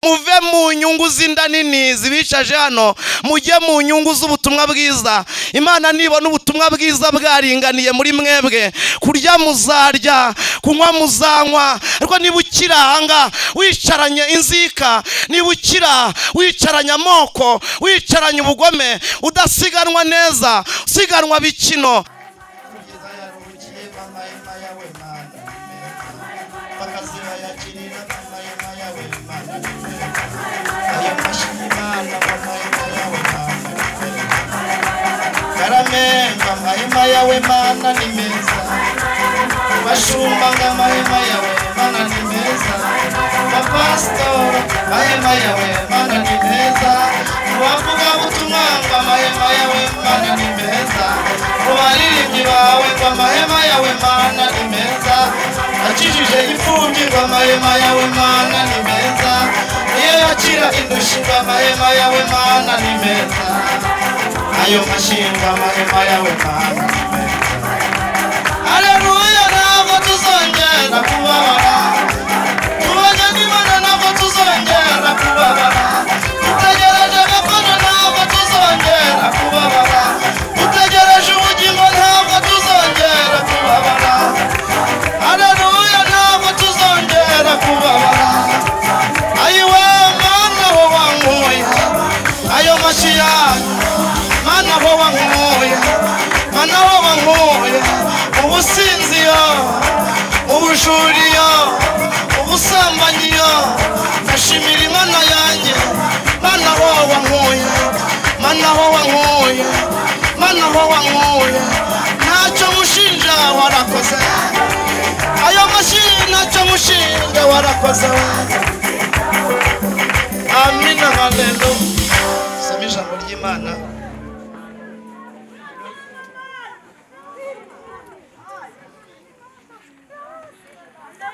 Muve mu nyungu z'inda nini zibicaje hano, mujye mu nyungu z'ubutumwa bwiza. Imana nibona ubutumwa bwiza bwaringaniye muri mwebwe, kurya muzarya, kunywa muzanywa. Ariko niba ukiri ahanga wicaranye inzika, niba ukira wicaranye amoko, wicaranye ubugome, udasiganwa neza, usiganwa bikino. Amahema yawe Mana ni meza, bashumba amahema yawe Mana ni meza, bapastor amahema yawe Mana ni meza, bavuga butumwa amahema yawe Mana ni meza, baririmbyi bawe amahema yawe Mana ni meza, akijije imfubyi amahema yawe Mana ni meza, niyo yakira indushyi amahema yawe Mana ni meza. Ayo mashinga amahema yawe Mana ni meza. Haleluya, ntabwo tuzongera kubabara, tubanye n'Imana ntabwo tuzongera kubabara, dutegereje gakondo ntabwo tuzongera kubabara, dutegereje ubugingo ntabwo tuzongera kubabara. Haleluya, ntabwo tuzongera kubabara. Ayiwe Mana ho wankuye, ayo mashiya Mana ho wankuye, Mana ho wankuye, ubusinziyo, ubujuriyo, ubusambanyiyo, ndashimira Imana yanjye. Mana ho wankuye, Mana ho wankuye, Mana ho wankuye, ntacyo mushinja warakoze, ayo mashyi ntacyo mushinja warakoze. Amina, haleluya. Soma ijambo ry'Imana.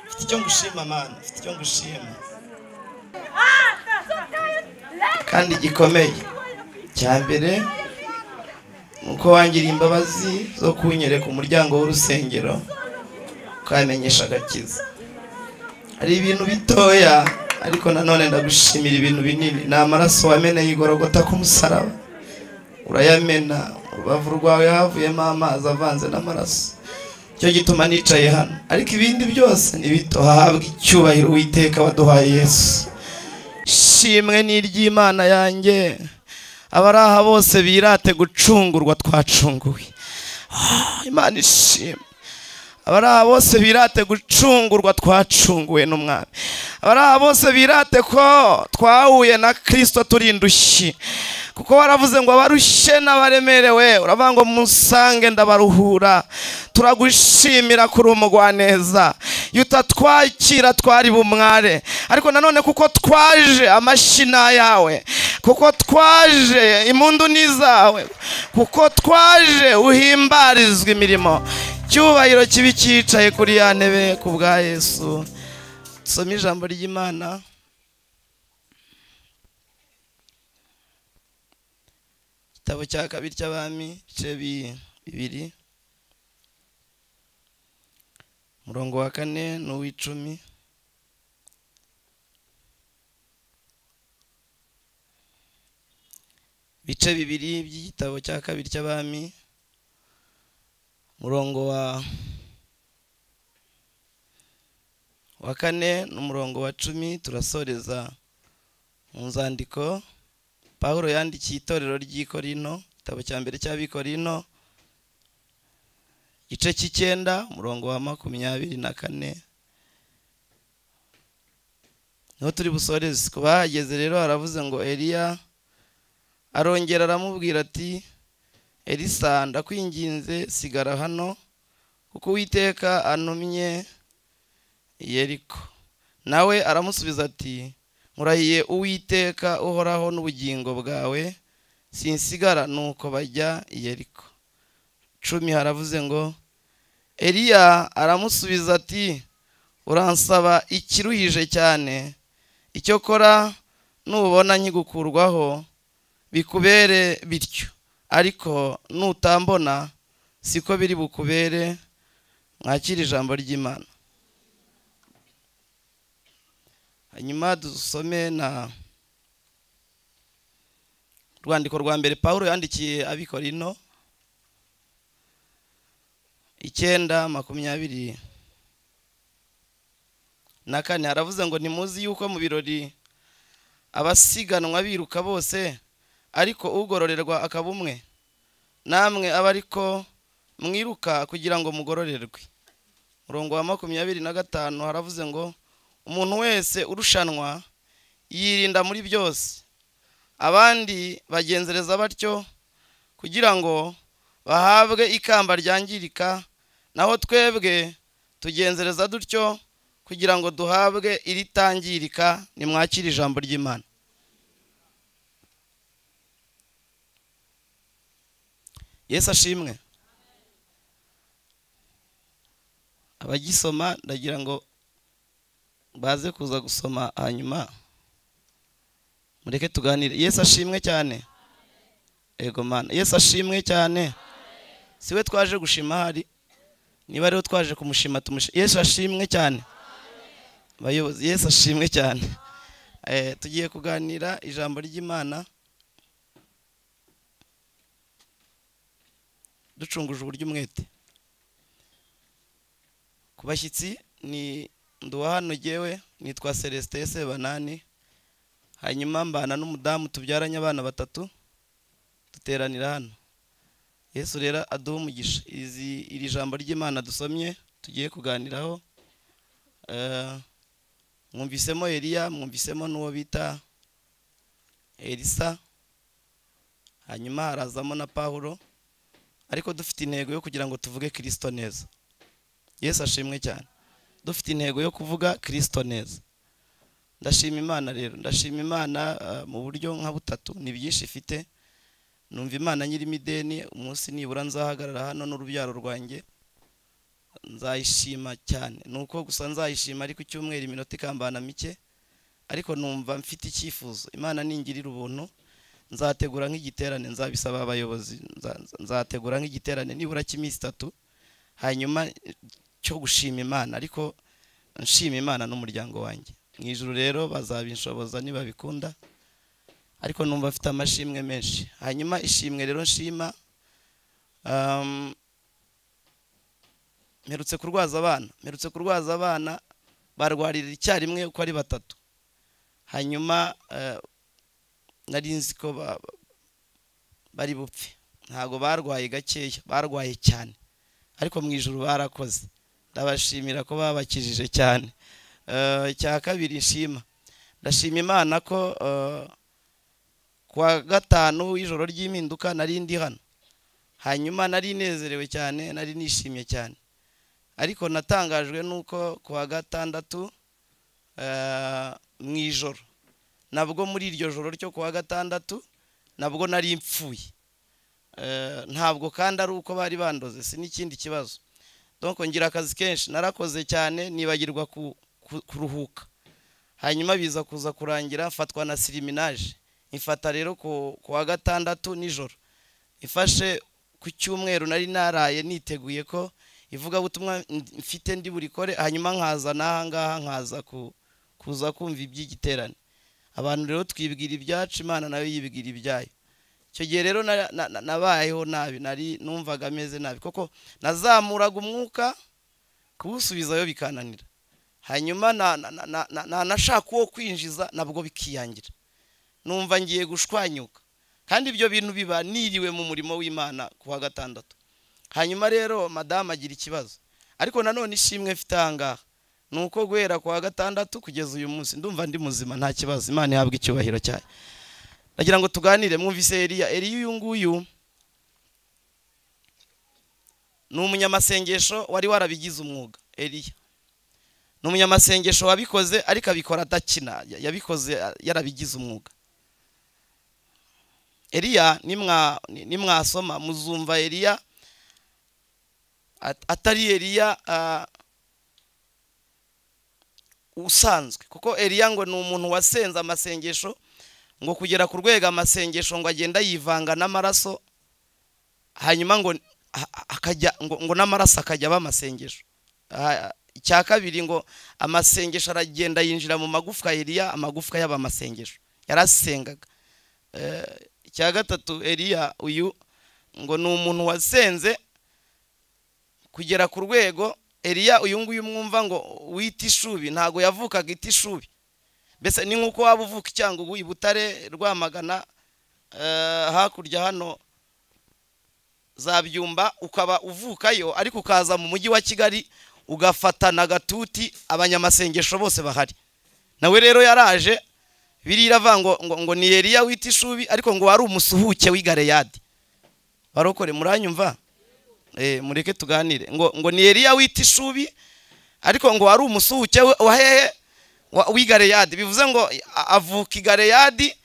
Mfite icyo ngushima Mana, mfite icyo ngushima kandi gikomeye. Cya mbere nuko wangiriye imbabazi zo kunyereka umuryango w'urusengero ukamenyesha agakiza. Hari ibintu bitoya ariko nanone ndagushimira ibintu binini. Ni amaraso wameneye igorogota ku musaraba, urayamena, urubavu rwawe havuyemo amazi avanze n'amaraso. Cyo gituma nicaye hano. Ariko ibindi byose ni bito, hahabwa icyubahiro Uwiteka waduhaye Yesu. Shimwe ni iry'Imana yanjye. Abari aha bose birate gucungurwa twacunguwe. Imana ishimwe. Abari aha bose birate gucungurwa twacunguwe n'Umwami. Abari aha bose birate ko twahuye na Kristo turi indushyi. Kuko waravuze ngo abarushye n'abaremerewe, uravuga ngo musange ndabaruhura. Turagushimira kuri umugwaneza, iyo utatwakira twari bumware. Ariko nanone kuko twaje amashyi yawe, kuko twaje impundu ni zawe, kuko twaje uhimbarizwa imirimo. Cyubahiro kibi cyicaye kuri ya ntebe ku bwa Yesu. Soma ijambo ry'Imana. Igitabo cya kabiri cy'Abami, ibice 2, umurongo wa 4 n'uw'icumi. Ibice 2 by'igitabo cya kabiri cy'Abami, umurongo wa 4 n'umurongo wa 10. Turasoreza mu nzandiko Pawulo yandikiye itorero ry'i Korinto, igitabo cya mbere cy'Abikorino, igice cy'icenda, umurongo wa 24. Niho turi busoreze. Ku bahageze rero haravuze ngo Eliya arongera aramubwira ati, Elisa ndakwinginze sigara hano, kuko Uwiteka antumye i Yeriko. Nawe aramusubiza ati, nkurahiye Uwiteka uhoraho n'ubugingo bwawe, sinsigara. Nuko bajya i Yeriko. 10 haravuze ngo Eliya aramusubiza ati, uransaba ikiruhije cyane, icyo kora nubona nkigukurwaho bikubere bityo, ariko nutambona siko biri bukubere. Mwakira ijambo ry'Imana. Hanyuma dusome na rwandiko rwa mbere Pawulo yandikiye abikorino 9:24, haravuze ngo ntimuzi yuko mu birori abasiganwa biruka bose, ariko ugororerwa akaba umwe? Namwe aba ariko mwiruka kugira ngo mugororerwe. Murongo wa 25 haravuze ngo umuntu wese urushanwa yirinda muri byose, abandi bagenzereza batyo kugira ngo bahabwe ikamba ryangirika, naho twebwe tugenzereza dutyo kugira ngo duhabwe iritangirika. Nimwakire ijambo ry'Imana. Yesu ashimwe. Abagisoma ndagira ngo baze kuza gusoma, hanyuma mureke tuganire. Yesu ashimwe cyane. Ego Mana, Yesu ashimwe cyane. Siwe twaje gushima hari, niba rero twaje kumushima tumushima. Yesu ashimwe cyane. Bayobozi, Yesu ashimwe cyane. Tugiye kuganira ijambo ry'Imana ducunguje uburyo umwete. Ku bashyitsi ni nduwa hano, jewe nitwa Celestin Sebanani, hanyuma mbana n'umudamu tubyaranye abana batatu, duteranira hano. Yesu rero aduha umugisha. Iri jambo ry'Imana dusomye tugiye kuganiraho, mwumvisemo Eliya, mwumvisemo n'uwo bita Elisa, hanyuma harazamo na Pawulo, ariko dufite intego yo kugira ngo tuvuge Kristo neza. Yesu ashimwe cyane. Dufite intego yo kuvuga Kristo neza. Ndashima Imana rero, ndashima Imana mu buryo nka butatu, ni byinshi ifite. Numva Imana nyirimo ideni, umunsi nibura nzahagarara hano n'urubyaro rwanjye nzayishima cyane. Nuko gusa nzayishima ariko icyumweru iminota ikambana mike, ariko numva mfite icyifuzo. Imana ningirira ubuntu nzategura nk'igiterane, nzabisaba abayobozi, nzategura nk'igiterane nibura cy'iminsi 3, hanyuma cyo gushima Imana, ariko nshima Imana n'umuryango wanjye. Mu ijuru rero bazabinshoboza nibabikunda, ariko numva mfite amashimwe menshi. Hanyuma ishimwe rero nshima, mperutse kurwaza abana, mperutse kurwaza abana barwarira icyarimwe uko ari batatu. Hanyuma nari nzi ko bari bupfe, ntago barwaye gakeya, barwaye cyane, ariko mu ijuru barakoze, ndabashimira ko babakijije cyane. Icya kabiri nshima, ndashima Imana ko kuwa gatanu w'ijoro ry'impinduka nari ndi hano, hanyuma nari nezerewe cyane, nari nishimye cyane, ariko natangajwe nuko kuwa gatandatu mu ijoro, nabwo muri iryo joro ryo kuwa gatandatu nabwo nari mpfuye. Ntabwo kandi ari uko bari bandoze, si n'ikindi kibazo. Donc ngira akazi kenshi, narakoze cyane nibagirwa kuruhuka, hanyuma biza kuza kurangira mfatwa na siriminage. Ifata rero kuwa gatandatu nijoro, ifashe ku cyumweru nari naraye niteguye ko ivuga butumwa mfite ndi burikore, hanyuma nkaza nahangaha nkaza kuza kumva iby'igiterane. Abantu rero twibwira ibyacu, Imana nayo yibwira ibyayo. Icyo gihe rero nabayeho nabi, nari numvaga ameze nabi, koko nazamuraga umwuka kuwusubizayo bikananira, hanyuma nanashaka uwo kwinjiza nabwo bikiyangira, numva ngiye gushwanyuka. Kandi ibyo bintu biba niriwe mu murimo w'Imana kuwa gatandatu. Hanyuma rero madamu agira ikibazo, ariko nanone ishimwe mfite ahangaha nuko guhera kuwa gatandatu kugeza uyu munsi ndumva ndi muzima, nta kibazo. Imana ihabwe icyubahiro cyayo. Ndagira ngo tuganire. Mwumvise Eliya. Eliya uyu nguyu ni umunyamasengesho wari warabigize umwuga. Eliya ni umunyamasengesho wabikoze, ariko abikora adakina, yabikoze yarabigize umwuga. Eliya nimwasoma muzumva Eliya atari Eliya usanzwe, kuko Eliya ngo ni umuntu wasenze amasengesho ngo kugera ku rwego amasengesho ngo agenda yivanga n'amaraso, hanyuma ngo akajya ngo n'amaraso akajya aba amasengesho. Icya kabiri, ngo amasengesho aragenda yinjira mu magufwa ya Eliya, amagufwa y'abamasengesho yarasengaga. Icya gatatu, Eliya uyu ngo ni umuntu wasenze kugera ku rwego. Eliya uyu nguyu mwumva ngo wita ishubi, ntago yavukaga ita ishubi. Mbese ni nk'uko waba uvuka i Cyangugu, i Butare, Rwamagana, hakurya hano za Byumba, ukaba uvukayo ariko ukaza mu mujyi wa Kigali ugafatana agatuti abanyamasengesho bose bahari. Nawe rero yaraje, biriya iravuga ngo ni Eliya wita ishubi, ariko ngo wari umusuhuke w'i Galeyadi. Barokore, muranyumva? Mureke tuganire. Ngo ni Eliya wita ishubi, ariko ngo wari umusuhuke wa hehe? W'i Galeyadi. Bivuze ngo avuka i Galeyadi,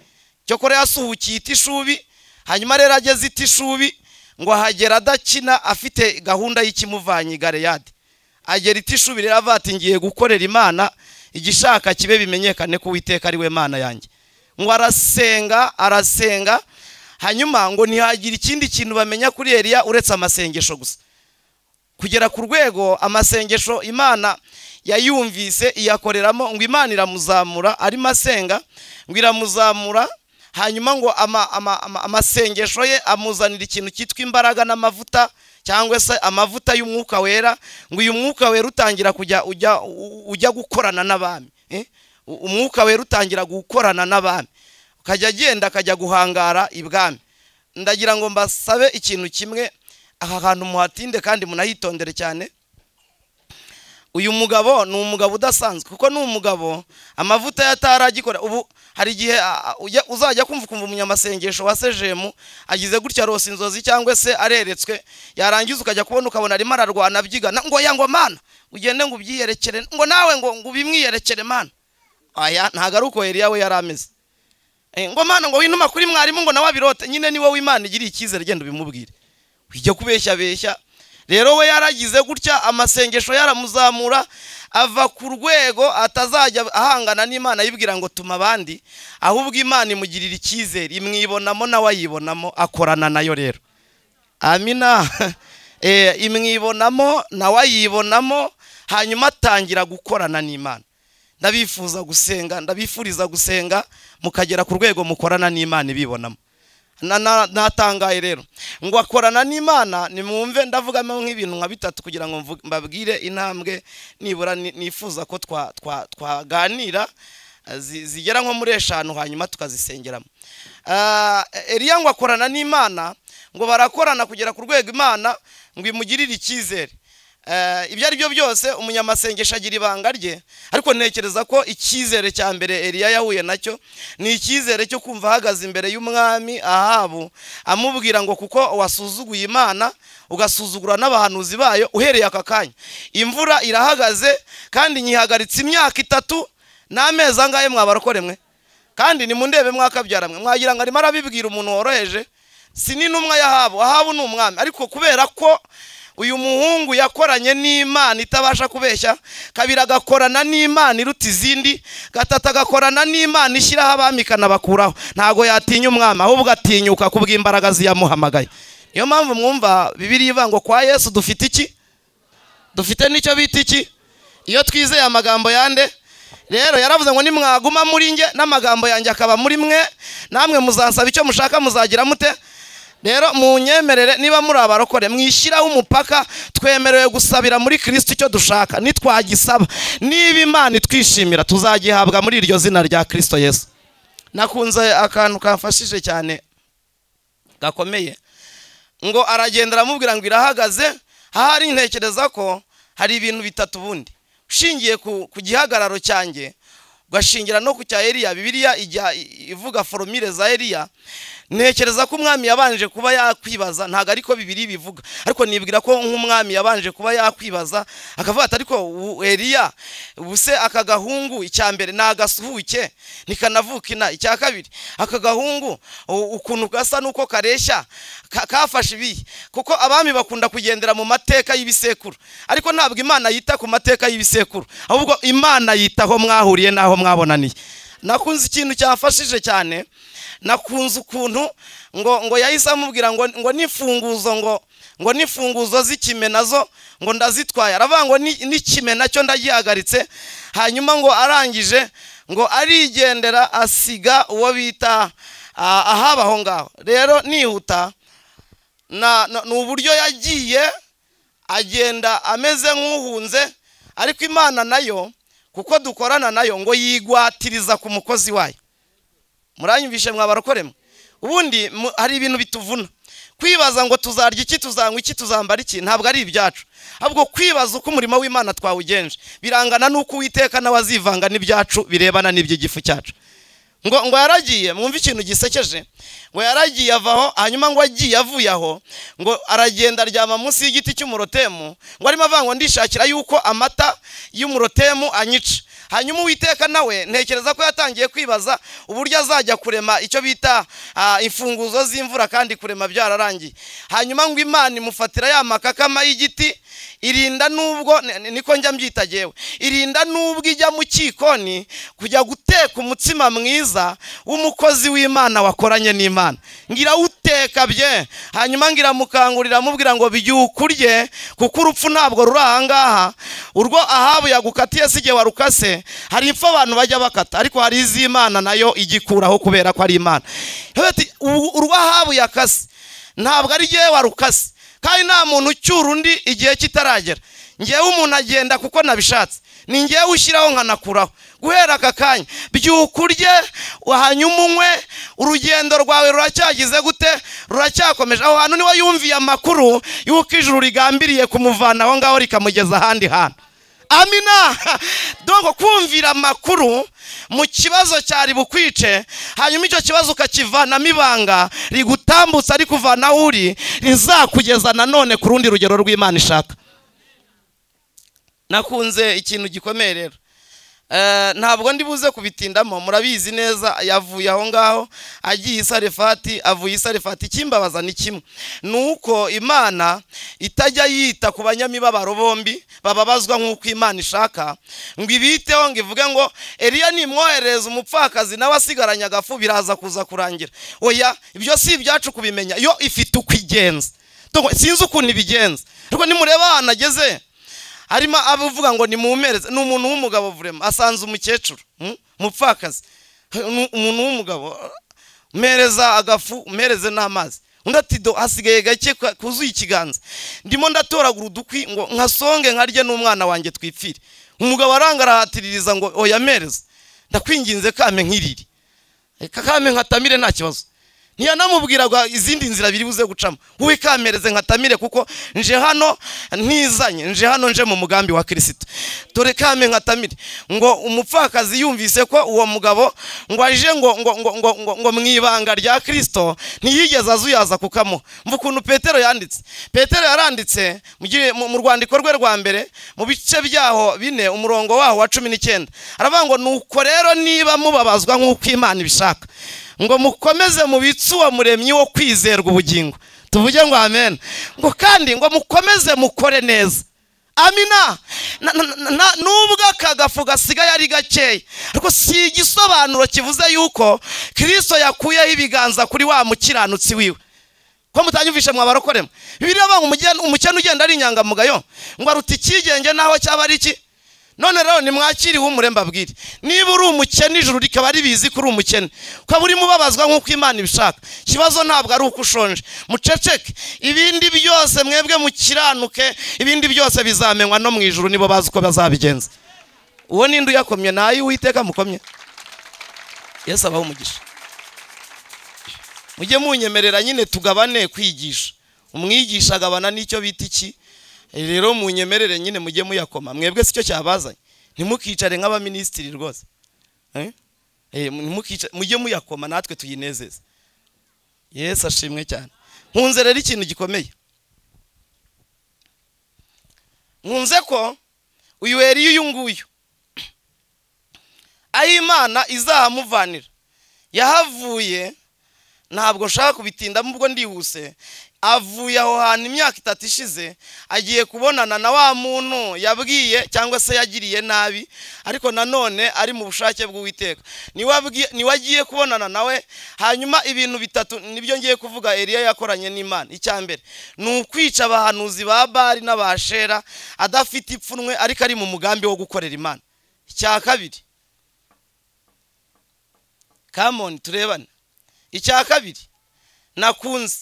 cyokora yasuhukiye itishubi. Hanyuma rero ageze itishubi, ngo ahagera adakina, afite gahunda y'ikimuvanye i Galeyadi. Agera itishubi rero avuga ati: "Ngiye gukorera Imana, igishaka kibe, bimenyekane ko Uwiteka ari we Mana yanjye." Ngo arasenga, arasenga, hanyuma ngo ntihagira ikindi kintu bamenya kuri Eliya uretse amasengesho gusa, kugera ku rwego amasengesho Imana yayumvise iyakoreramo. Ngo Imana iramuzamura arimo asenga, ngo iramuzamura, hanyuma ngo amasengesho ye amuzanira ikintu cyitwa imbaraga n'amavuta, cyangwa se amavuta y'umwuka wera. Ngo uyu mwuka wera utangira kujya ujya gukorana n'abami. Umwuka wera utangira gukorana n'abami, akajya agenda akajya guhangara ibwami. Ndagira ngo mbasabe ikintu kimwe, aha hantu muhatinde kandi munahitondere cyane. Uyu mugabo ni umugabo udasanzwe, kuko ni umugabo amavuta yataragikora. Ubu hari igihe uzajya kumva ukumva umunyamasengesho wa sejemu agize gutya, arose inzozi cyangwa se areretswe, yarangiza ukajya kubona ukabona arimo ararwana abyigana ngo ya ngo Mana ugende ngo ubyiyerekere, ngo nawe ngo ubimwiyerekere Mana. Aya ntabwo ari uko Eliya we yari ameze. Ngo Mana, ngo winuma kuri mwarimu ngo nawe abirote. Nyine ni wowe Imana igiriye icyizere, genda ubimubwire, ujya kubeshya beshya. Rero we yaragize gutya, amasengesho yaramuzamura, ava ku rwego atazajya ahangana n'Imana yibwira ngo tuma abandi, ahubwo Imana imugirira icyizere, imwibonamo nawe ayibonamo, akorana nayo rero. Amina. Imwibonamo nawe ayibonamo, hanyuma atangira gukorana n'Imana. Ndabifuza gusenga, ndabifuriza gusenga mukagera ku rwego mukorana n'Imana ibibonamo. Natangaye rero ngo akorana n'Imana. Nimwumve, ndavugamo nk'ibintu nka bitatu kugira ngo mbabwire intambwe nibura nifuza ko twaganira zigera nko muri 5, hanyuma tukazisengeramo. Eliya ngo akorana n'Imana, ngo barakorana kugera ku rwego Imana ngo imugirire icyizere. Ibyo ari byo byose umunyamasengesho agira ibanga rye, ariko ntekereza ko icyizere cya mbere Eliya yahuye nacyo ni icyizere cyo kumva ahagaze imbere y'umwami Ahabu amubwira ngo: "Kuko wasuzuguye Imana ugasuzugura n'abahanuzi bayo, uhereye aka kanya imvura irahagaze, kandi nyihagaritse imyaka 3 n'amezi angahe?" Mwabarokore mwe, kandi nimundebe mwakabyara mwe, mwagira ngo arimo arabibwira umuntu woroheje? Si n'intumwa y'Ahabu, Ahabu ni umwami, ariko kubera ko uyu muhungu yakoranye n'Imana itabasha kubeshya, kabiri agakorana n'Imana iruta izindi, gatatu agakorana n'Imana ishyiraho abami ikanabakuraho, ntago yatinya umwami, ahubwo atinyuka kubw'imbaraga ziyamuhamagaye. Niyo mpamvu mwumva Bibiliya ivuga ngo kwa Yesu dufite iki? Dufite n'icyo bita iki? Iyo twizeye amagambo yande. Rero yaravuze ngo: "Nimwaguma muri nge n'amagambo yanjye akaba muri mwe, namwe muzansaba icyo mushaka, muzagira mute?" Rero munyemerere, niba muri abarokore mwishyiraho umupaka, twemerewe gusabira muri Kirisito icyo dushaka. Nitwagisaba, niba Imana itwishimira, tuzagihabwa muri iryo zina rya Kirisito Yesu. Nakunze akantu kamfashije cyane gakomeye. Ngo aragenda aramubwira ngo irahagaze. Ahari ntekereza ko hari ibintu bitatu. Ubundi ushingiye ku gihagararo cyanjye, ugashingira no ku cya Eliya, Bibiliya ijya ivuga formule za Eliya, ntekereza ko umwami yabanje kuba yakwibaza. Ntabwo ariko Bibiliya bivuga, ariko nibwira ko nk'umwami yabanje kuba yakwibaza akavuga ati: "Ariko Eliya ubuse aka gahungu, icya mbere ni agasuhuke ntikanavuka ina, icya kabiri aka gahungu ukuntu gasa nuko kareshya kafashe ibihe?" Kuko abami bakunda kugendera mu mateka y'ibisekuru, ariko ntabwo Imana yita ku mateka y'ibisekuru, ahubwo Imana yitaho mwahuriye n'aho mwabonaniye. Nakunze ikintu cyafashije cyane, nakunze ukuntu ngo yahise amubwira ngo n'imfunguzo ngo Ngo n'ifunguzo z'ikime nazo ngo ndazitwaye. Aravuga ngo n'ikime nacyo ndagihagaritse. Hanyuma ngo arangije ngo arigendera asiga uwo bita Ahaba aho ngaho. Rero nihuta ni uburyo yagiye agenda ameze nk'uhunze, ariko Imana nayo kuko dukorana nayo ngo yigwatiriza ku mukozi wayo. Muranyumvishe mwabarokoremwe? Ubundi hari ibintu bituvuna kwibaza ngo tuzarya iki, tuzanywa iki, tuzambara iki, ntabwo ari ibyacu. Ahubwo kwibaza uko umurimo w'Imana twawugenje birangana n'uko Uwiteka nawe azivanga n'ibyacu birebana n'iby'igifu cyacu. Ngo yaragiye, mwumve ikintu gisekeje, ngo yaragiye avaho, hanyuma ngo agiye avuye aho ngo aragenda aryama munsi y'igiti cy'umurotemu, ngo arimo avuga ngo ndishakira yuko amata y'umurotemu anyica. Hanyuma Uwiteka nawe ntekereza ko yatangiye kwibaza uburyo azajya kurema icyo bita imfunguzo z'imvura, kandi kurema byararangiye. Hanyuma ngo Imana imufatira ya makakama y'igiti, irinda nubwo niko njya mbyitagewe, irinda nubwo ijya mu kikoni kujya guteka umutsima mwiza w'umukozi w'Imana wakoranye n'Imana, ngira uteka bye. Hanyuma ngira mukangurira mubwira ngo byukurye, kuko urupfu ntabwo ruri aha ngaha. Urwo Ahabu yagukatiye sije warukase. Hari impfu abantu bajya bakata, ariko hari iz'Imana nayo igikuraho kubera ko ari Imana. Urwo Ahabu yakase ntabwo ari jye warukase, kandi nta muntu ucyura undi igihe kitaragera. Ngewe umuntu agenda kuko nabishatse, ni ngewe ushyiraho nkanakuraho. Guhera aka kanya byukurye, hanyuma unywe, urugendo rwawe ruracyagize gute? Ruracyakomeje. Aho hantu niwe yumviye amakuru y'uko ijuru rigambiriye kumuvana aho ngaho rikamugeza ahandi hantu. Amina. Donc kumvira amakuru mu kibazo cyari bukwice, hanyuma icyo kibazo ukakivanamo ibanga rigutambutsa rikuvana aho uri, rizakugeza nanone ku rundi rugero rw'Imana ishaka. Nakunze ikintu gikomeye rero, ntabwo ndi buze kubitindamo, murabizi neza. Yavuye aho ngaho agiye i Sarefati, avuye i Sarefati. Ikimbabaza ni kimwe, nuko Imana itajya yita ku banyamibabaro bombi bababazwa nk'uko Imana ishaka, ngo ibiteho, ngo ivuge ngo Eliya nimwoherereza umupfakazi nawe asigaranye agafu biraza kuza kurangira. Oya, ibyo si ibyacu kubimenya, yo ifite uko igenza. Sinzi ukuntu ibigenza, ariko nimureba ahantu ageze harimo abavuga ngo nimumpereze. Ni umuntu w'umugabo vurema, asanze umukecuru umupfakazi, umuntu w'umugabo, mpereza agafu, mpereze n'amazi. Undi ati do hasigaye gake kuzuye ikiganza, ndimo ndatoragura udukwi ngo nkasonge nkarye n'umwana wanjye twipfire. Umugabo aranga arahatiririza ngo oya mpereze, ndakwinginze kame nkiriri, kame nkatamire nta kibazo. Ntiyanamubwiraga izindi nzira biri buze gucamo, wowe kamereze nkatamire kuko nje hano ntizanye, nje hano nje mu mugambi wa Kristo, dore kame nkatamire. Ngo umupfakazi yumvise ko uwo mugabo ngo aje ngo ngo ngo ngo ngo, ngo mwibanga rya Kristo, ntiyigeze azuyaza kukamo. Mva ukuntu Petero yanditse. Petero yaranditse mu rwandiko rwe rwa mbere mu bice byaho 4 umurongo waho wa 19, aravuga ngo nuko rero niba mubabazwa nk'uko Imana ibishaka, ngo mukomeze mubitse uwo muremyi wo kwizerwa ubugingo. Tuvuge ngo amen. Ngo kandi ngo mukomeze mukore neza. Amina. Nubwo akagafu gasigaye ari gakeya, ariko si igisobanuro kivuze yuko Kristo yakuyeho ibiganza kuri wa mukiranutsi wiwe. Ko mutanyumvishe mwabarokoremwe? Bibiliya ivuga ngo umukene ugenda ari inyangamugayo ngo aruta ikigenge naho cyaba ari iki. None rero nimwakiri humure mbabwire, niba uri umukene ijuru rikaba ribizi ko uri umukene, ukaba urimo ubabazwa nk'uko Imana ibishaka, ikibazo ntabwo ari uko ushonje, muceceke. Ibindi byose mwebwe mukiranuke, ibindi byose bizamenywa no mu ijuru, nibo bazi uko bazabigenza. Uwo ninde uyakomye? Nayo Uwiteka mukomye. Yesu abahe umugisha. Mujye munyemerera nyine tugabane kwigisha. Umwigisha agabana n'icyo bita iki. Rero munyemerere nyine mujye muyakoma. Mwebwe sicyo cyabazanye. Ntimukicare nk'abaministiri rwose. Ntimukicare, mujye muyakoma natwe tuyinezeze. Yesu ashimwe cyane. Nkunze rero ikintu gikomeye. Nkunze ko uyu Eliya uyu nguyu aho Imana izahamuvanira yahavuye, ntabwo nshaka kubitindamo ubwo ndihuse. Avuye aho hantu imyaka 3 ishize, agiye kubonana na wa muntu yabwiye cyangwa se yagiriye nabi, ariko nanone ari mu bushake bw'Uwiteka. Niwe agiye kubonana nawe. Hanyuma ibintu bitatu nibyo ngiye kuvuga Eliya yakoranye n'Imana. Icya mbere ni ukwica abahanuzi ba Bali n'Abashera adafite ipfunwe, ariko ari mu mugambi wo gukorera Imana. Icya kabiri, come on turebane. Icya kabiri nakunze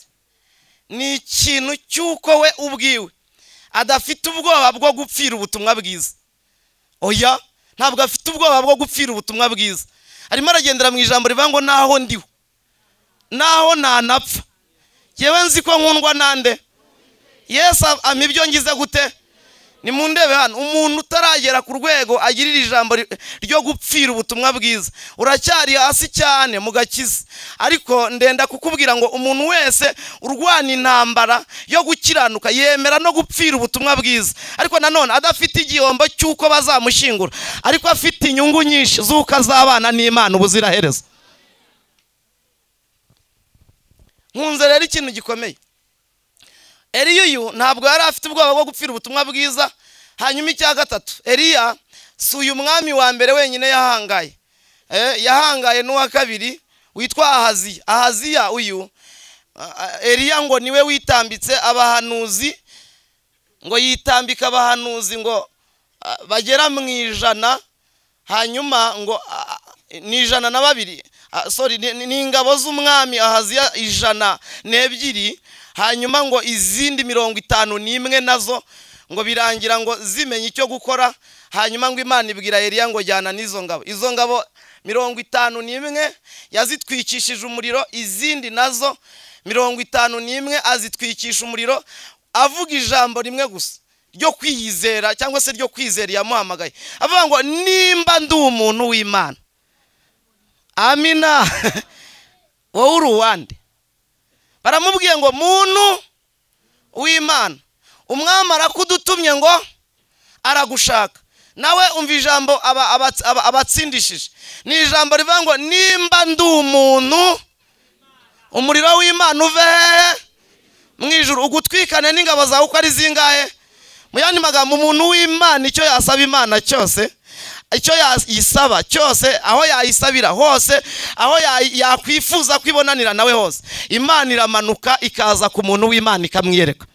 ni ikintu cy'uko we ubwiwe adafite ubwoba bwo gupfira ubutumwa bwiza. Oya, ntabwo afite ubwoba bwo gupfira ubutumwa bwiza. Arimo aragendera mu ijambo rivuga ngo naho ndiho, naho ntanapfa, yewe nzi ko nkundwa nande Yesu ampa ibyo ngize gute. Nimundebe hano, umuntu utaragera ku rwego agirira ijambo ryo gupfira ubutumwa bwiza, uracyari hasi cyane mu gakiza. Ariko ndenda kukubwira ngo umuntu wese urwana intambara yo gukiranuka yemera no gupfira ubutumwa bwiza, ariko nanone adafite igihombo cy'uko bazamushyingura, ariko afite inyungu nyinshi z'uko azabana n'Imana ubuziraherezo. Nkunze rero ikintu gikomeye, Eliya uyu ntabwo yari afite ubwoba bwo gupfira ubutumwa bwiza. Hanyuma icya gatatu, Eliya si uyu mwami wa mbere wenyine yahangaye, yahangaye n'uwa kabiri witwa Ahaziya. Ahaziya uyu Eliya ngo niwe witambitse abahanuzi, ngo yitambika abahanuzi ngo bagera mu 100, hanyuma ngo ni 102, sorry, ni ingabo z'umwami Ahaziya 102, hanyuma ngo izindi 51 nazo ngo birangira ngo zimenye icyo gukora. Hanyuma ngo Imana ibwira Eliya ngo jyana n'izo ngabo. Izo ngabo 51 yazitwikishije umuriro, izindi nazo 51 azitwikisha umuriro, avuga ijambo rimwe gusa ryo kwiyizera cyangwa se ryo kwizera yamuhamagaye, avuga ngo nimba ndi umuntu w'Imana. Amina. Wowe uri uwande? Baramubwiye ngo muntu w'Imana, umwami arakudutumye ngo aragushaka. Nawe umva ijambo abatsindishije, ni ijambo rivuga ngo nimba ndi umuntu, umuriro w'Imana uve mu ijuru ugutwikane n'ingabo zawe uko ari zingahe. Mu yandi magambo, umuntu w'Imana icyo yasaba Imana cyose, icyo yayisaba cyose, aho yayisabira hose, aho yakwifuza kwibonanira nawe hose, Imana iramanuka ikaza ku muntu w'Imana ikamwiyereka.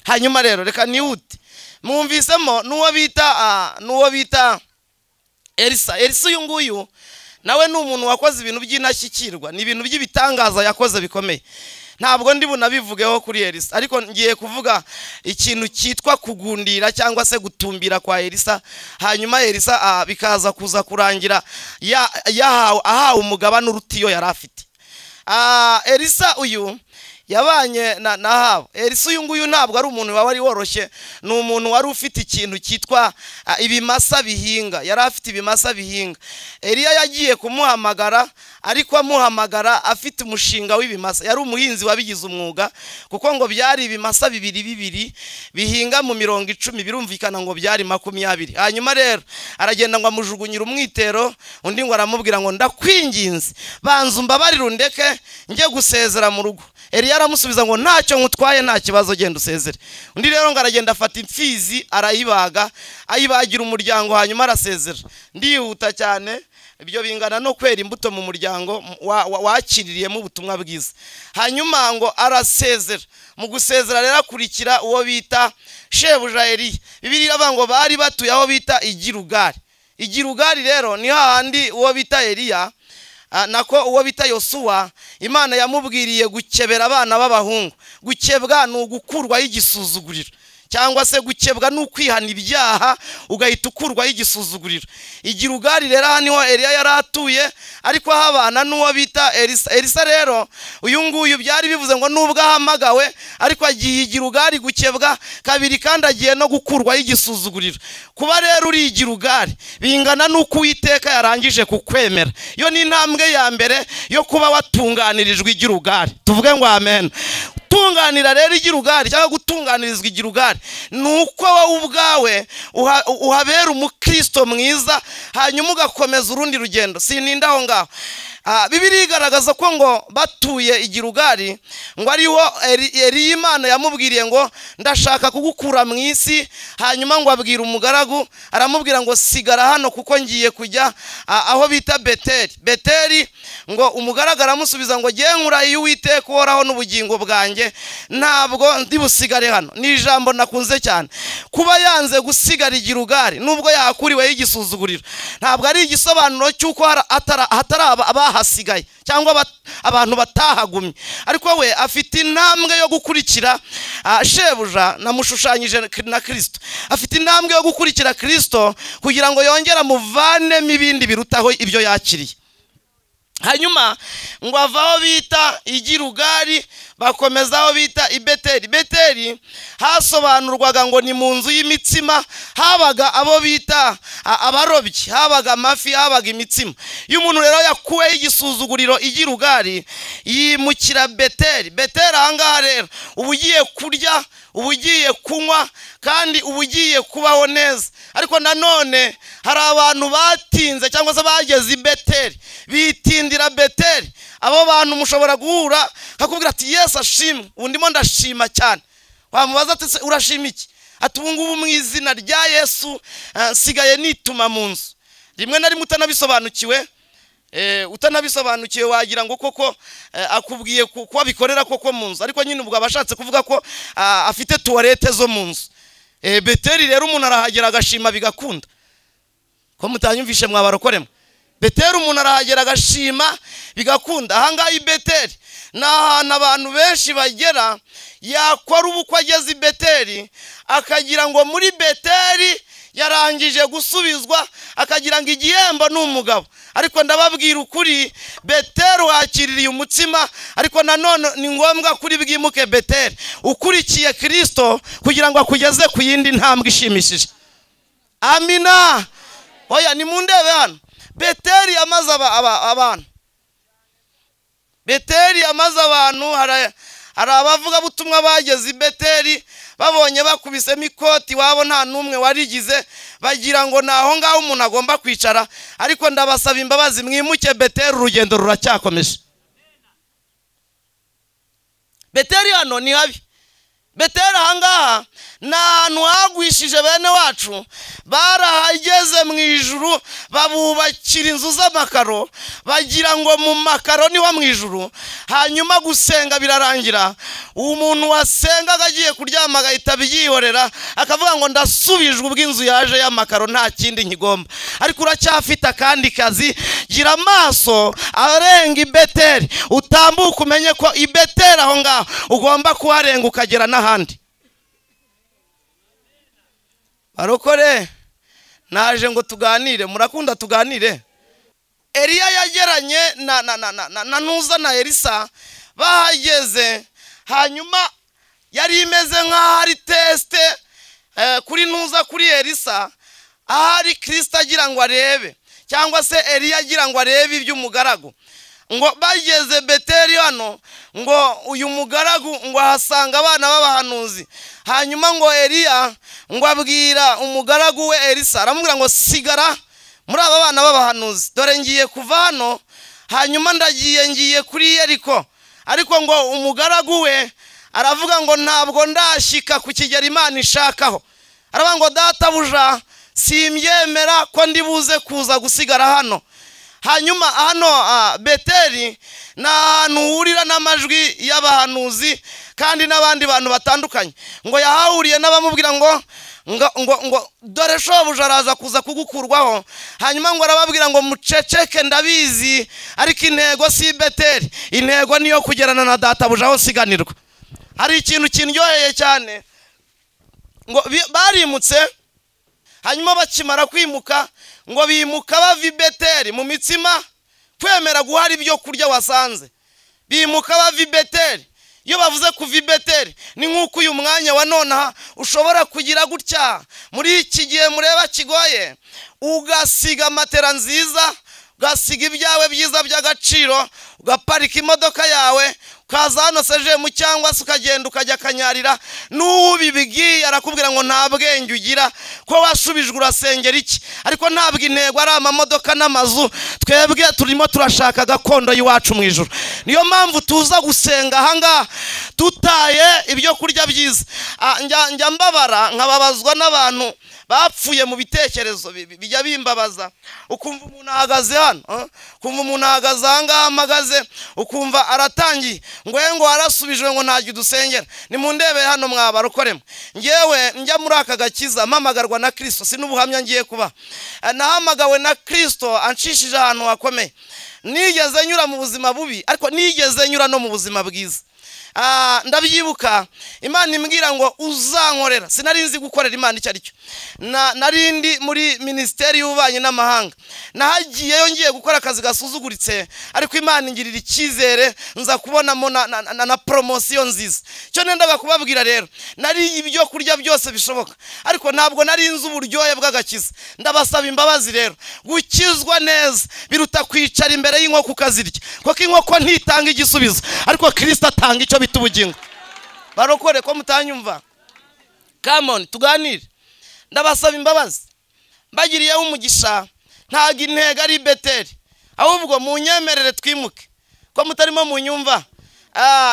Hanyuma rero reka nihute, mwumvisemo n'uwo bita Elisa. Elisa uyu nguyu nawe ni umuntu wakoze ibintu by'intashyikirwa, ni ibintu by'ibitangaza yakoze bikomeye. Ntabwo ndi bunabivugeho kuri Elisa, ariko ngiye kuvuga ikintu cyitwa kugundira cyangwa se gutumbira kwa Elisa. Hanyuma Elisa bikaza kuza kurangira ahawe umugabane uruta iyo yari afite. Elisa uyu yabanye na Ahabu. Elisa uyu nguyu ntabwo ari umuntu wari woroshye, ni umuntu wari ufite ikintu cyitwa ibimasa bihinga. Yari afite ibimasa bihinga. Eliya yagiye kumuhamagara, ariko amuhamagara afite umushinga w'ibimasa. Yari umuhinzi wabigize umwuga, kuko ngo byari ibimasa bibiri bibiri bihinga mu 10, birumvikana ngo byari 20. Hanyuma rero aragenda ngo amujugunyira umwitero, undi ngo aramubwira ngo ndakwinginze, banza umbabarire undeke njye gusezera mu rugo. Eliya aramusubiza ngo ntacyo nkutwaye, nta kibazo, genda usezere. Undi rero ngo aragenda afata imfizi arayibaga, ayibagira umuryango, hanyuma arasezera. Ndihuta cyane, ibyo bingana no kwera imbuto mu muryango wakiririyemo ubutumwa bwiza. Hanyuma ngo arasezera. Mu gusezera rero akurikira uwo bita shebuja Eliya. Bibiliya iravuga ngo bari batuye aho bita Igilugari. Igilugari rero ni hahandi uwo bita Eliya, nako uwo bita Yosuwa, Imana yamubwiriye gukebera abana b'abahungu. Gukebwa ni ugukurwaho igisuzuguriro, cyangwa se gukebwa ni ukwihana ibyaha ugahita ukurwaho igisuzuguriro. Igilugari rero aha niho Eliya yari atuye, ariko habana n'uwo bita Elisa. Elisa rero uyu nguyu byari bivuze ngo nubwo ahamagawe, ariko agiye Igilugari gukebwa kabiri, kandi agiye no gukurwaho igisuzuguriro. Kuba rero uri Igilugari bingana n'uko Uwiteka yarangije kukwemera. Iyo ni intambwe ya mbere yo kuba watunganirijwe Igilugari. Tuvuge ngo amen. Gutunganira rero Igilugari cyangwa gutunganirizwa Igilugari ni uko wowe ubwawe uhabera umukristo mwiza, hanyuma ugakomeza urundi rugendo. Sininda aho ngaho. Bibiliya igaragaza ko ngo batuye i Gilugari, ngo ariho Eliya Imana yamubwiriye ngo ndashaka kugukura mu isi. Hanyuma ngo abwira umugaragu, aramubwira ngo sigara hano kuko ngiye kujya aho bita Beteli. Beteli ngo umugaragu aramusubiza ngo ngiye nkurahiye Uwiteka uhoraho n'ubugingo bwanjye, ntabwo ndi busigare hano. Ni ijambo nakunze cyane, kuba yanze gusigara i Gilugari nubwo yakuriweho igisuzuguriro, ntabwo ari igisobanuro cy'uko hatari abahasigaye cyangwa abantu batahagumye, ariko we afite intambwe yo gukurikira shebuja, namushushanyije na Kristo. Afite intambwe yo gukurikira Kristo kugira ngo yongere amuvanemo ibindi birutaho ibyo yakiriye. Hanyuma ngo avaho bita i Gilugari, bakomeza aho bita i Beteli. Beteli hasobanurwaga ngo ni mu nzu y'imitsima, habaga abo bita abarobyi, habaga amafi, habaga imitsima. Iyo umuntu rero yakuweho igisuzuguriro i Gilugari, yimukira Beteli. Beteli ahangaha rero uba ugiye kurya, uba ugiye kunywa, kandi uba ugiye kubaho neza. Ariko nanone hari abantu batinze cyangwa se bageze i Beteli, bitindira Beteli. Abo bantu mushobora guhura akakubwira ati Yesu ashimwe, ubu ndimo ndashima cyane. Wamubaza ati urashima iki? Ati ubu ngubu mu izina rya Yesu nsigaye nituma mu nzu. Rimwe na rimwe utanabisobanukiwe wagira ngo koko akubwiye ko abikorera koko mu nzu, ariko nyine ubwo abashatse kuvuga ko afite toilette zo mu nzu. Beteli rero umuntu arahagera agashima bigakunda. Ko mutanyumvishe mwabarokoremo. Beteli umuntu arahagera agashima bigakunda. Ahangaha i Beteli ni ahantu abantu benshi bagera, yakora ubukwe ageze i Beteli akagira ngo muri Beteli yarangije gusubizwa, akagira ngo igihembo ni umugabo. Ariko ndababwira ukuri, Beteli wakiririye umutsima, ariko nanone ni ngombwa kuri bwimuke Beteli ukurikiye Kristo kugira ngo akugeze ku yindi ntambwe ishimishije. Amina. Oya ni mundebe hano. Beteli yamaze abantu. Beteli yamaze abantu. Hari abavuga butumwa bageze i Beteli babonye bakubisemo ikoti wabo nta numwe warigize, bagira ngo naho ngaho umuntu agomba kwicara. Ariko ndabasaba imbabazi, mwimuke Beteli, urugendo ruracyakomeje. Beteli hano ni habi. Beteli ahangaha ni ahantu hagwishije bene wacu, barahageze mu ijuru babubakira inzu z'amakaro, bagira ngo mu makaro niho mu ijuru. Hanyuma gusenga birarangira, umuntu wasengaga agiye kuryama agahita abyihorera, akavuga ngo ndasubijwe ubwo inzu yaje y'amakaro nta kindi nkigomba. Ariko uracyafite akandi kazi, gira amaso arenga i Beteli, utambuke umenye ko i Beteli aho ngaho ugomba kuharenga ukagera n'ahandi. Barokore, naje ngo tuganire, murakunda tuganire. Eliya yageranye na Ntuza na Elisa, bahageze hanyuma yari imeze nk'aho ari teste kuri Ntuza kuri Elisa, ahari Kristo agira ngo arebe, cyangwa se Eliya agira ngo arebe iby'umugaragu. Ngo bageze Beteli hano, ngo uyu mugaragu ngo ahasanga abana b'abahanuzi. Hanyuma ngo Eliya ngo abwira umugaragu we Elisa, aramubwira ngo sigara muri aba bana b'abahanuzi, dore ngiye kuva hano, hanyuma ndagiye ngiye kuri Yeriko. Ariko ngo umugaragu we aravuga ngo ntabwo ndashyika ku kigero Imana ishakaho. Aravuga ngo databuja, simbyemera ko ndi buze kuza gusigara hano. Hanyuma hano Beteli ni ahantu uhurira n'amajwi y'abahanuzi kandi n'abandi bantu batandukanye. Ngo yahahuriye n'abamubwira ngo ngo dore shobuja araza kuza kugukurwaho. Hanyuma ngo arababwira ngo muceceke ndabizi, ariko intego si Beteli, intego niyo kugerana na databuja aho siganirwa. Hari ikintu kindyoheye cyane, ngo barimutse, hanyuma bakimara kwimuka ngo bimuka bava i Beteli mu mitsima, kwemera guhara ibyo kurya wasanze. Bimuka bava i Beteli. Iyo bavuze kuva i Beteli ni nk'uko uyu mwanya wa nonaha ushobora kugira gutya muri iki gihe mureba kigoye, ugasiga matera nziza, ugasiga ibyawe byiza by'agaciro, ugaparika imodoka yawe, Ukaza hano sejemu cyangwa se ukagenda ukajya kanyarira, n'ubibigiye arakubwira ngo nta bwenge ugira, ko wasubijwe urasengera iki? Ariko ntabwo intego ari amamodoka n'amazu, twebwe turimo turashaka gakondo y'iwacu mu ijuru. Niyo mpamvu tuza gusenga ahangaha tutaye ibyo kurya byiza. Njya mbabara nkababazwa n'abantu bapfuye mu bitekerezo, bijya bimbabaza. Ukumva umuntu ahagaze hano, ukumva umuntu ahagaze ahangaha amagaze, ukumva aratangiye ngo ngo warasubijwe ngo ntajya udusengera. Nimundebe hano mwabarokoremo. Ngewe njya muri aka gakiza mpamagarwa na Kristo, si n'ubuhamya ngiye kuba. Nahamagawe na Kristo anshishije ahantu hakomeye. Nigeze nyura mu buzima bubi, ariko nigeze nyura no mu buzima bwiza. Ndabyibuka Imana imbwira ngo uzankorera. Sinari nzi gukorera Imana icyo aricyo. Narindi muri ministeri y'ububanyi n'amahanga, nahagiyeyo ngiye gukora akazi gasuzuguritse, ariko Imana ingirira icyizere nza kubonamo na promotion nziza. Cyo nendaga kubabwira rero, nari ibyo kurya byose bishoboka, ariko ntabwo nari nzi uburyohe bw'agakiza. Ndabasaba imbabazi rero, gukizwa neza biruta kwicara imbere y'inkoko ukazirya, kuko inkoko ntitanga igisubizo, ariko Kristo atanga icyo bita ubugingo. Barokore ko mutanyumva, come on tuganire. Ndabasaba imbabazi, mbagiriyeho umugisha. Ntago intego ari Beteli, ahubwo munyemerere twimuke, ko mutarimo munyumva.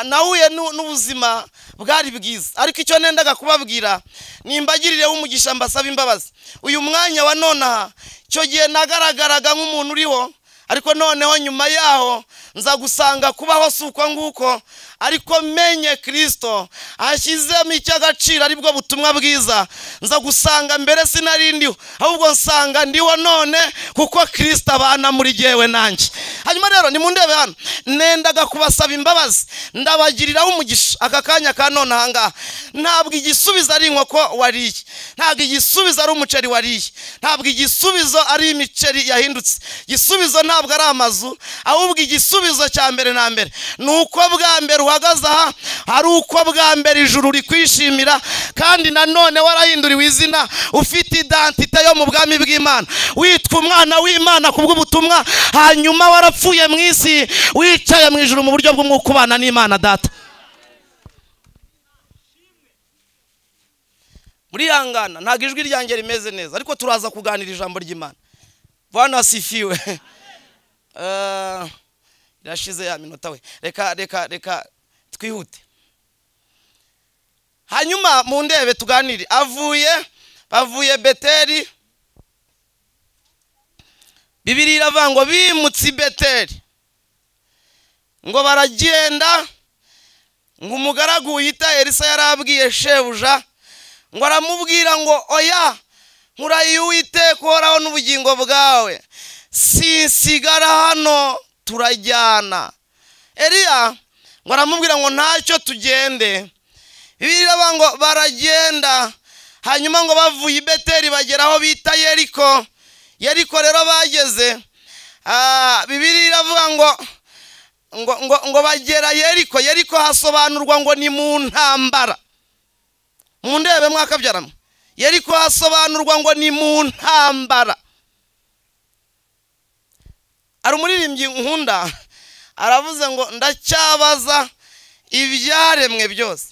Nahuye n'ubuzima bwari bwiza, ariko icyo nendaga kubabwira nimbagirireho umugisha, mbasaba imbabazi. Uyu mwanya wa nonaha, icyo gihe nagaragaraga nk'umuntu uriho, ariko noneho nyuma yaho nza gusanga kubaho si uko nguko, ariko menye Kristo ashyizemo icy'agaciro aribwo butumwa bwiza. Nza gusanga mbere sinari ndiho, ahubwo nsanga ndiho none kuko Kristo abana muri jyewe nanjye. Hanyuma rero nimundebe hano, nendaga kubasaba imbabazi, ndabagiriraho umugisha aka kanya ka none ahangaha. Ntabwo igisubizo ari inkoko wariye, ntabwo igisubizo ari umuceri wariye, ntabwo igisubizo ari imiceri yahindutse, igisubizo ntabwo ari amazu, ahubwo igisubizo cya mbere na mbere ni uko bwa mbere uhagaze aha, ari uko bwa mbere ijuru rikwishimira, kandi nanone warahinduriwe izina, ufite identite yo mu bwami bw'Imana, witwa umwana w'Imana kubw'ubutumwa, hanyuma warapfuye mu isi, wicaye mu ijuru mu buryo bw'umwuka ubana n'Imana Data. Murihangana, ntabwo ijwi ryanjye rimeze neza, ariko turaza kuganira ijambo ry'Imana. Bwana asifiwe. Irashize ya minota we. Reka reka reka twihute. Hanyuma mundebe tuganire. Bavuye Beteli. Bibiliya iravuga ngo bimutse Beteli, ngo baragenda, ngo umugaragu wita Elisa yarabwiye shebuja, ngo aramubwira ngo oya, nkurahiye Uwiteka uhoraho n'ubugingo bwawe, sinsigara hano turajyana. Eliya ngo aramubwira ngo ntacyo tugende. Bibiliya iravuga ngo baragenda, hanyuma ngo bavuye i Beteli bagera aho bita Yeriko. Yeriko rero bageze, Bibiliya iravuga ngo ngo ngo bagera Yeriko. Yeriko hasobanurwa ngo ni mu ntambara. Mundebe mwakabyaramo. Yeriko hasobanurwa ngo ni mu ntambara. Ari umuririmbyi nkunda aravuze ngo ndacyabaza ibyaremwe byose,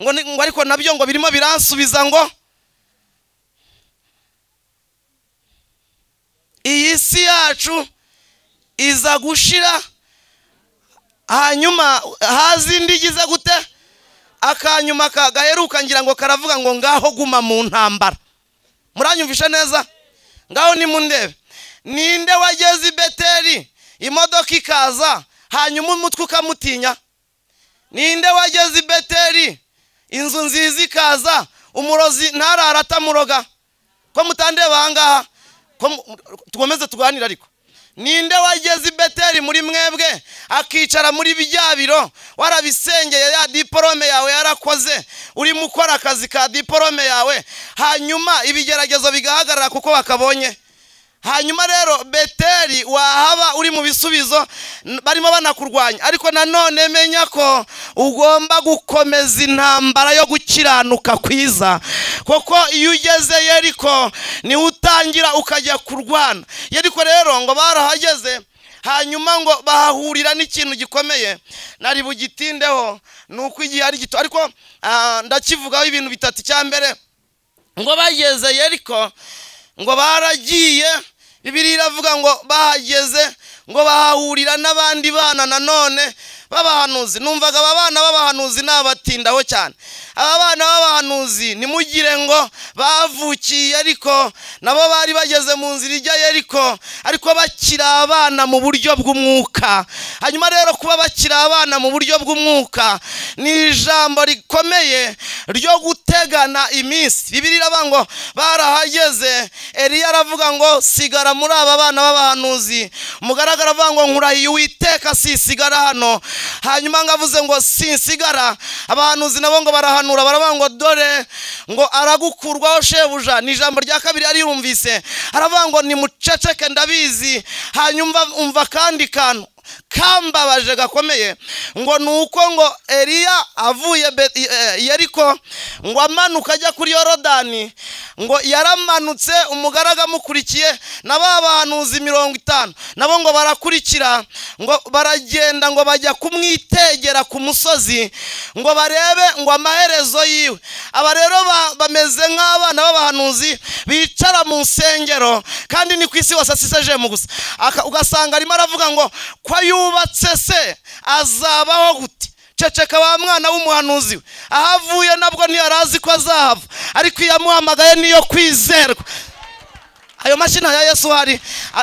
ngo ariko nabyo ngo birimo biransubiza ngo iyi si yacu iza gushira, hanyuma hazi indi igize gute? Akanyuma kagaheruka ngira ngo karavuga ngo ngaho guma mu ntambara. Muranyumvisha neza? Ngaho ni mundebe. Ninde wageze i Beteli imodoka ikaza hanyuma umutwe ukamutinya? Ninde wageze i Beteli inzu nziza ikaza umurozi ntarara atamuroga? Ko mutandeba ahangaha, ko tugomeze tuganira. Ariko ninde wageze i Beteli muri mwebwe akicara muri bya biro, warabisengeye, ya diporome yawe yarakoze, urimo ukora akazi ka diporome yawe, hanyuma ibigeragezo bigahagarara kuko bakabonye? Hanyuma rero Beteli wahaba uri mu bisubizo barimo banakurwanya, ariko nanone menya ko ugomba gukomeza intambara yo gukiranuka kwiza, kuko iyo ugeze Yeriko ni utangira ukajya kurwana. Yeriko rero ngo barahageze, Hanyuma ngo bahahurira n'ikintu gikomeye nari bugitindeho, nuko igihe ari gito, ariko ndakivugaho ibintu bitatu. Cya mbere, ngo bageze Yeriko ngo baragiye, Bibiliya iravuga ngo bahageze ngo bahahurira n'abandi bana nanone b'abahanuzi. Numvaga aba bana b'abahanuzi nabatindaho cyane. Aba bana b'abahanuzi ntimugire ngo bavukiye ariko nabo bari bageze mu nzira ijya Yeriko, ariko bakiri abana mu buryo bw'umwuka. Hanyuma rero kuba bakiri abana mu buryo bw'umwuka ni ijambo rikomeye ryo gutegana iminsi. Bibiliya iravuga ngo barahageze, Eliya aravuga ngo sigara muri aba bana b'abahanuzi. Umugaragara avuga ngo nkurahiye Uwiteka sisigara hano. Hanyuma ngavuze ngo sinsigara, abahanuzi nabo ngo barahanura, baravuga ngo dore ngo aragukurwaho shebuja. Ni ijambo rya kabiri yariyumvise, aravuga ngo nimuceceke ndabizi. Hanyuma umva kandi kantu kambabaje gakomeye, ngo nuko ngo Eliya avuye Yeriko ngo amanuka ajya kuri Yorodani, ngo yaramanutse umugaraga amukurikiye na ba bahanuzi 50 nabo ngo barakurikira, ngo baragenda ngo bajya kumwitegera ku musozi ngo barebe ngo amaherezo yiwe. Aba rero bameze nk'abana b'abahanuzi bicara mu nsengero, kandi ni ku isi hose asiseje mu gusa, ugasanga arimo aravuga ngo kwa yubatse se azabaho gute? Ceceka wa mwana w'umuhanuzi we, ahavuye nabwo ntiyarazi ko azahava, ariko iyamuhamagaye niyo kwizerwa. Ayo mashina ya Yesu hari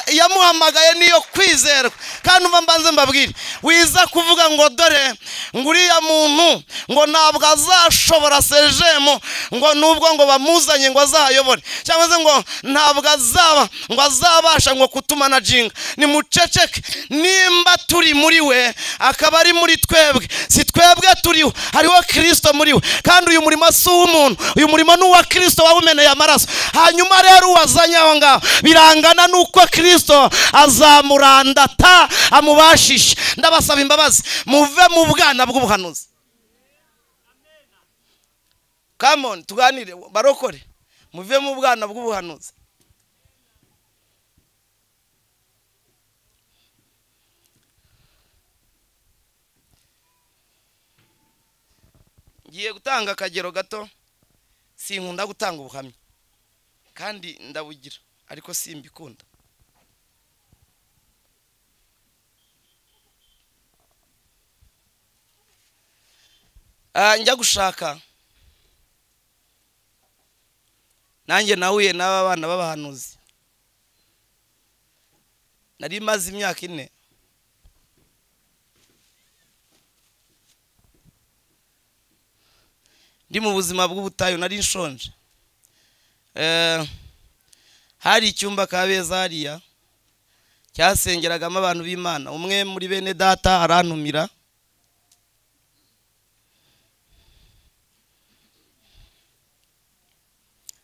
yamuhamagaye niyo kwizerwa. Kandi umva mbanze mbabwire, wiza kuvuga ngo dore nguriya muntu ngo ntabwo azashobora sejemu, ngo nubwo ngo bamuzanye ngo azayobore, cyangwa se ngo ntabwo azaba ngo azabasha ngo kutuma na jinga. Ni muceceke, nimba turi muri we akaba ari muri twebwe, si twebwe turiho, hariho Kristo muri we. Kandi uyu murimo si uw'umuntu, uyu murimo ni uwa Kristo wawumeneye amaraso. Hanyuma rero uwazanye aho ngaho birangana nuko Kristo azamurandata amubashishe. Ndabasaba imbabazi, muve mu bwana bw'ubuhanuzi. Come on, tuganire barokore, muve mu bwana bw'ubuhanuzi. Ngiye gutanga akagero gato, sinkunda gutanga ubuhamya kandi ndabugira, ariko simbikunda. Njya gushaka nanjye nahuye n'aba bana b'abahanuzi, nari maze imyaka 4 ndi mu buzima bw'ubutayu, nari nshonje. Hari icyumba Kabeza hariya cyasengeragamo abantu b'Imana, umwe muri bene data arantumira.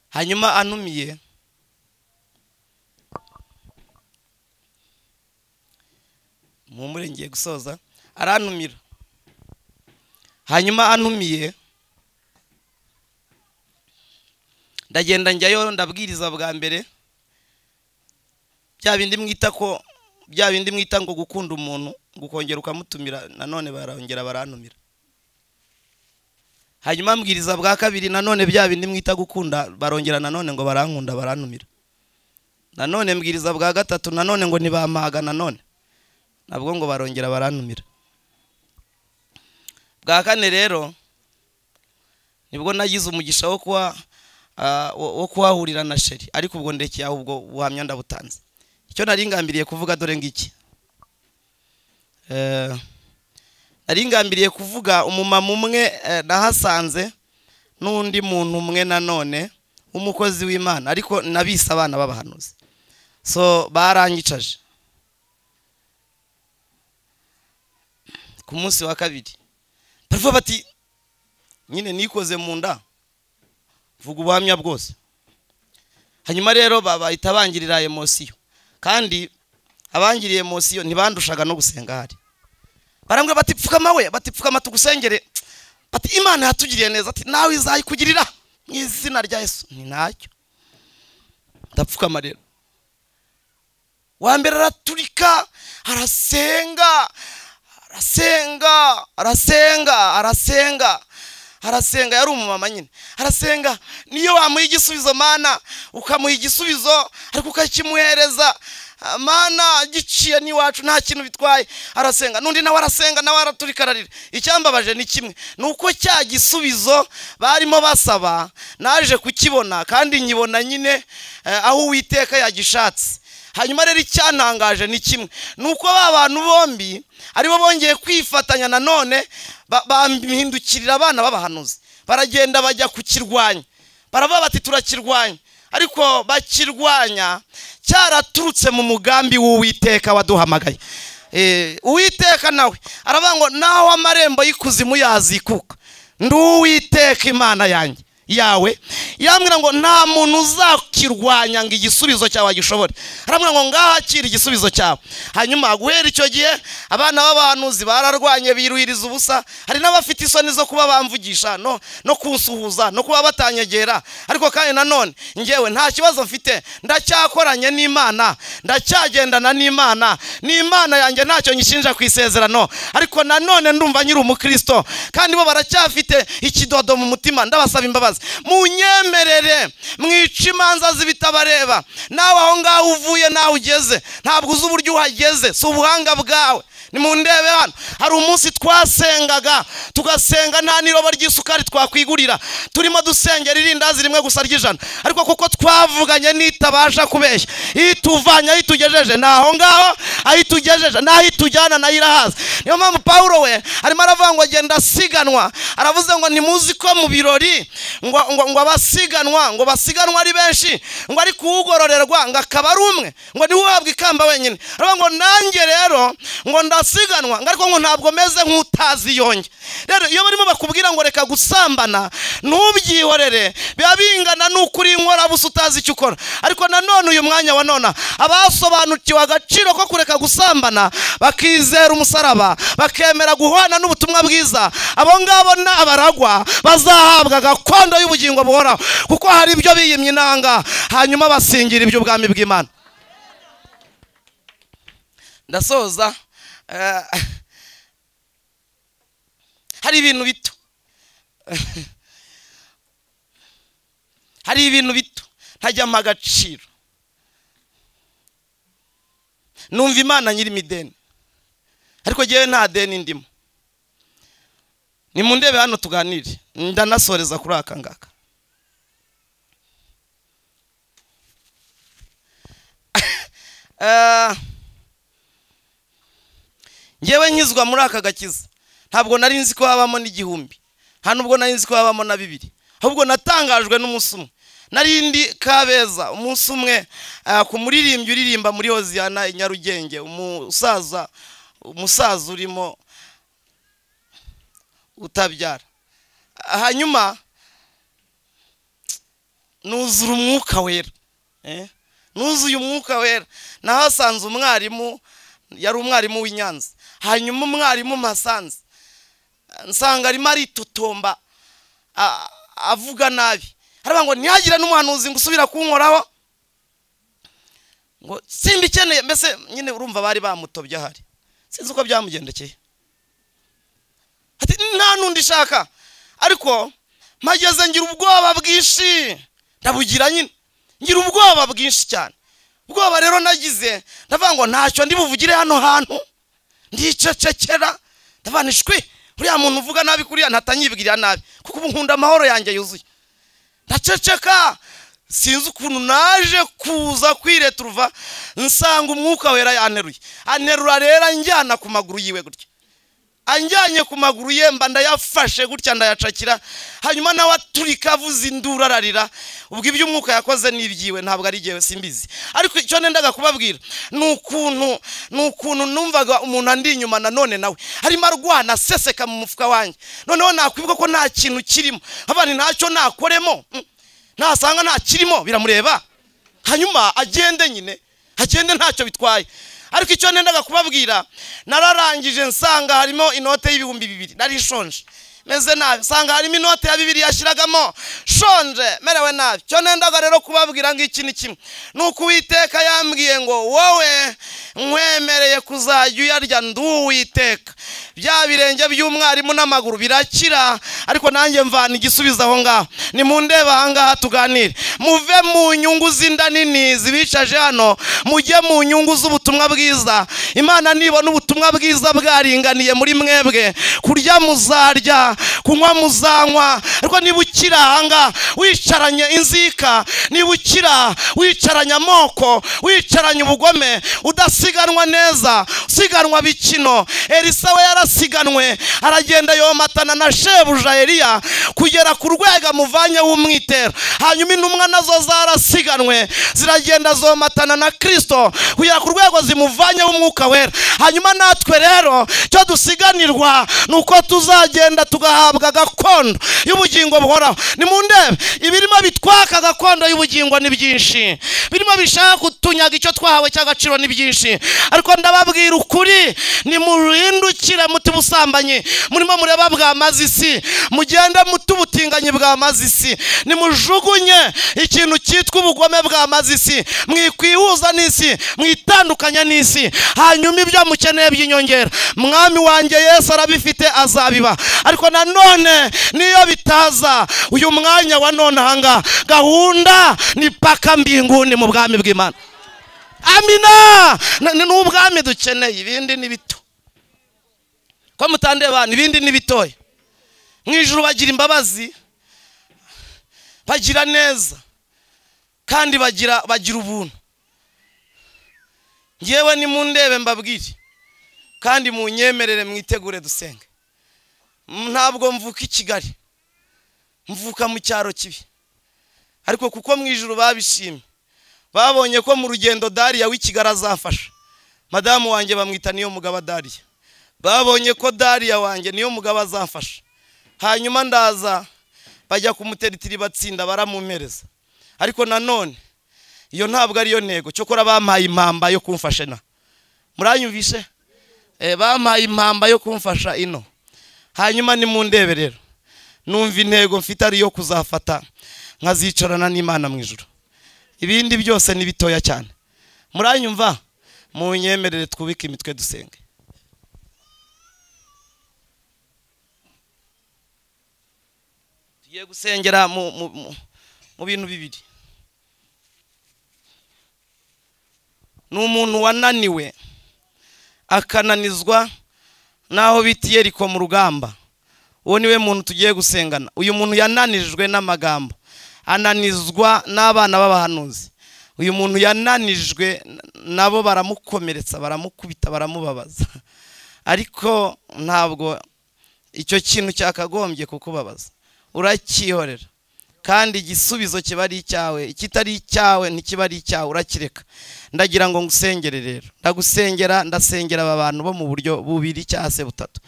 Hanyuma anumiye mu murenge gusoza, arantumira. Hanyuma anumiye ndagenda njyayo ndabwiriza bwa mbere, bya bindi mwita ko bya bindi mwita ngo gukunda umuntu ngukongera ukamutumira, nanone barongera barantumira. Hanyuma mbwiriza bwa kabiri, nanone bya bindi mwita gukunda barongera nanone ngo barankunda barantumira. Nanone mbwiriza bwa gatatu, nanone ngo nibamaga, nanone nabwo ngo barongera barantumira. Bwa kane rero nibwo nagize umugisha wo kuba wo kuhahurira na Sheri, ariko ubwo ndekeye aho, ubwo buhamya ndabutanze. Icyo nari ngambiriye kuvuga dore ngiki, nari ngambiriye kuvuga umumama umwe nahasanze n'undi muntu umwe nanone umukozi w'Imana, ariko nabise abana b'abahanuzi, so baranyicaje ku munsi wa kabiri. Baravuga bati nyine nikoze mu nda vuga ubuhamya bwose. Hanyuma rero bahita bangirira emosiyo, kandi abangiriye emosiyo ntibandushaga no gusenga hari. Barambwira bati pfukama we, bati pfukama tugusengere, bati Imana yatugiriye neza, ati nawe izayikugirira mu izina rya Yesu. Ni nacyo ndapfukama rero. Wa mbere araturika, arasenga, arasenga, arasenga, arasenga, arasenga. Yari umumama nyine, arasenga. Niyo wamuha igisubizo Mana, ukamuha igisubizo ariko ukakimuhereza Mana giciye n'iwacu nta kintu bitwaye. Arasenga, n'undi nawe arasenga, nawe araturika ararira. Icyambabaje ni kimwe, nuko cya gisubizo barimo basaba naje kukibona, kandi nkibona nyine aho Uwiteka yagishatse. Hanyuma rero icyantangaje ni kimwe, nuko ba bantu bombi aribo bongeye kwifatanya nanone, bampindukirira abana b'abahanuzi, baragenda bajya kukirwanya, baravuga bati turakirwanya. Ariko bakirwanya cyaraturutse mu mugambi w'Uwiteka waduhamagaye. Uwiteka nawe aravuga ngo naho amarembo y'ikuzimu yazikuka, ndi Uwiteka Imana yanjye yawe. Yambwira ngo nta muntu uzakirwanya ngo igisubizo cyawe agishobore. Arambwira ngo ngaho akira igisubizo cyawe. Hanyuma guhera icyo gihe abana b'abahanuzi bararwanye biruhiriza ubusa. Hari n'abafite isoni zo kuba bamvugisha no kunsuhuza no kuba batanyegera. Ariko kandi nanone ngewe nta kibazo mfite, ndacyakoranye n'Imana, ndacyagendana n'Imana, n'Imana yanjye ntacyo nyishinja ku isezerano. Ariko nanone ndumva nyiri umukristo, kandi bo baracyafite ikidodo mu mutima. Ndabasaba imbabazi, munyemerere mwice imanza z'ibitabareba. Nawe aho ngaho uvuye nawe ugeze, ntabwo uzi uburyo uhageze, si ubuhanga bwawe. Nimundebe hano, hari umunsi twasengaga tugasenga nta n'irobo ry'isukari twakwigurira, turimo dusengera irindazi rimwe gusa ry'ijana, ariko kuko twavuganye nitabasha kubeshya, ituvanye aho itugejeje naho ngaho, aho itugejeje naho itujyana nayo irahaza. Niyo mpamvu Pawulo we arimo aravuga ngo genda asiganwa, aravuze ngo ntimuzi ko mu birori ngo abasiganwa ngo basiganwa ari benshi, ngo ari kuwugororerwa ngo akaba ari umwe, ngo niwe uhabwa ikamba wenyine. Aravuga ngo nanjye rero ngo ndasiganwa, ariko ngo ntabwo meze nk'utazi yonge. Rero iyo barimo bakubwira ngo reka gusambana, ntubyihorere, biba bingana n'ukuri inkora busa utazi icyo ukora. Ariko nanone uyu mwanya wa nona abasobanukiwe agaciro ko kureka gusambana, bakizera umusaraba, bakemera guhana n'ubutumwa bwiza, abo ngabo n'abaragwa bazahabwa gakondo y'ubugingo buhoraho, kuko hari ibyo biyimye inanga, hanyuma basingira iby'ubwami bw'Imana. Ndasoza. Hari ibintu bito, hari ibintu bito ntajyamo agaciro. Numva Imana nyiri imideni, ariko jyewe nta deni ndimo. Nimundebe hano tuganire, ndanasoreza kuri aka ngaka. Ngewe nkizwa muri aka gakiza, ntabwo nari nzi ko habamo n'igihumbi, nta nubwo nari nzi ko habamo na bibiri, ahubwo natangajwe n'umunsi umwe. Nari ndi Kabeza umunsi umwe ku muririmbyi uririmba muri Hoziyana i Nyarugenge, umusaza urimo utabyara. Hanyuma nuzura umwuka wera, nuzuye umwuka wera. Nahasanze umwarimu, yari umwarimu w'i Nyanza. Hanyuma umwarimu mpasanze nsanga arimo aritotomba avuga nabi, aravuga ngo ntihagire n'umuhanuzi ngo usubira kunkoraho, ngo simbikeneye. Mbese nyine urumva bari bamutobye ahari, sinzi uko byamugendekeye, ati nta n'undi shaka. Ariko mpageze ngira ubwoba bwinshi, ndabugira nyine, ngira ubwoba bwinshi cyane. Ubwoba rero nagize, ndavuga ngo ntacyo ndi buvugire hano hantu, ndicecekera. Ndavuga nti shwi, uriya muntu uvuga nabi kuriya ntatanyibwirira nabi, kuko ubu nkunda amahoro yanjye yuzuye. Ndaceceka, sinzi ukuntu naje kuza kwireturuva, nsanga umwuka wera yanteruye. Anterura rero anjyana ku maguru yiwe gutya, anjyanye ku maguru ye mba ndayafashe gutya ndayacakira. Hanyuma nawe aturika avuza induru ararira. Ubwo ibyo umwuka yakoze n'ibyiwe ntabwo ari jyewe, simbizi. Ariko icyo nendaga kubabwira ni ukuntu numvaga umuntu andi inyuma nanone nawe arimo arwana aseseka mu mufuka wanjye. Noneho nakwibuka ko nta kintu kirimo, abandi ntacyo nakoremo, nasanga nta kirimo biramureba, hanyuma agende nyine, agende ntacyo bitwaye. Ariko icyo nendaga kubabwira, nararangije nsanga harimo inote y'ibihumbi 2000. Nari nshonje, meze nabi, nsanga harimo inote ya 2 yashyiragamo, shonje merewe nabi. Cyo nendaga rero kubabwira ngo iki ni kimwe, nuko Uwiteka yambwiye ngo wowe nkwemereye kuzajya uyarya nduwiteka. Bya birenge by'umwarimu n'amaguru birakira, ariko nanjye mvana igisubizo aho ngaho. Nimundeba aha ngaha tuganire, muve mu nyungu z'inda nini zibicaje hano, mujye mu nyungu z'ubutumwa bwiza. Imana nibona ubutumwa bwiza bwaringaniye muri mwebwe, kurya muzarya, kunywa muzanywa. Ariko niba ukiri aha ngaha wicaranye inzika, niba ukira wicaranye amoko, wicaranye ubugome, udasiganwa neza, usiganwa bikino. Elisa we yarasiganwe, aragenda yomatana na shebuja Eliya kugera ku rwego amuvanye w'umwitero. Hanyuma intumwa nazo zarasiganwe, ziragenda zomatana na Kristo kugera ku rwego zimuvanye w'umwuka wera. Hanyuma natwe rero cyo dusiganirwa nuko tuzagenda tugahabwa gakondo y'ubugingo buhoraho. Nimundebe, ibirimo bitwaka gakondo y'ubugingo ni byinshi, birimo bishaka kutunyaga icyo twahawe cy'agaciro ni byinshi. Ariko ndababwira ukuri, nimurindukire muti busambanyi murimo mureba bwamaze isi, mugende mutubutinganye bwamaze isi, nimujugunye ikintu cyitwa ubugome bwamaze isi, mwikwihuza n'isi, mwitandukanya n'isi. Hanyuma ibyo mukeneye by'inyongera Mwami wanjye Yesu arabifite, azabiba. Ariko nanone niyo bitaza uyu mwanya wa none ahanga, gahunda ni paka mbinguni mu bwami bw'Imana. Amina. N'ubwami dukeneye, ibindi ni bito. Ko mutandeba ibindi ni bitoya. Mu ijuru bagira imbabazi, bagira neza, kandi bagira ubuntu. Ngewe nimundebe mbabwire, kandi munyemerere mwitegure dusenge. Ntabwo mvuka i Kigali, mvuka mu cyaro kibi, ariko kuko mu ijuru babishimye, babonye ko mu rugendo Dariya w'i Kigali azafasha. Madamu wanjye bamwita niyo mugaba Dariya. Babonye ko Dariya wanjye niyo mugaba azafasha. Hanyuma ndaza bajya kumuteritiri batsinda baramumpereza. Ariko nanone iyo ntabwo ariyo ntego, cyokora bampaye impamba yo kumfasha na. Muranyumvishe? Bampaye impamba yo kumfasha ino. Hanyuma nimundebe rero, numva intego mfite ari yo kuzafata nkazicarana n'Imana mu ijuru. Ibindi byose ni bitoya cyane. Muranyumva? Munyemerere twubike imitwe dusenge. Tugiye gusengera mu bintu bibiri. Ni umuntu wananiwe akananizwa naho bita Yeriko mu rugamba. Uwo niwe muntu tugiye gusengana. Uyu muntu yananijwe n'amagambo, ananizwa n'abana b'abahanuzi. Uyu muntu yananijwe nabo, baramukomeretsa, baramukubita, baramubabaza. Ariko ntabwo icyo kintu cyakagombye kukubabaza, urakihorera. Kandi igisubizo kiba ari icyawe, ikitari icyawe ntikiba ari icyawe, urakireka. Ndagira ngo ngusengere rero, ndagusengera, ndasengera aba bantu bo mu buryo bubiri cyangwa se butatu.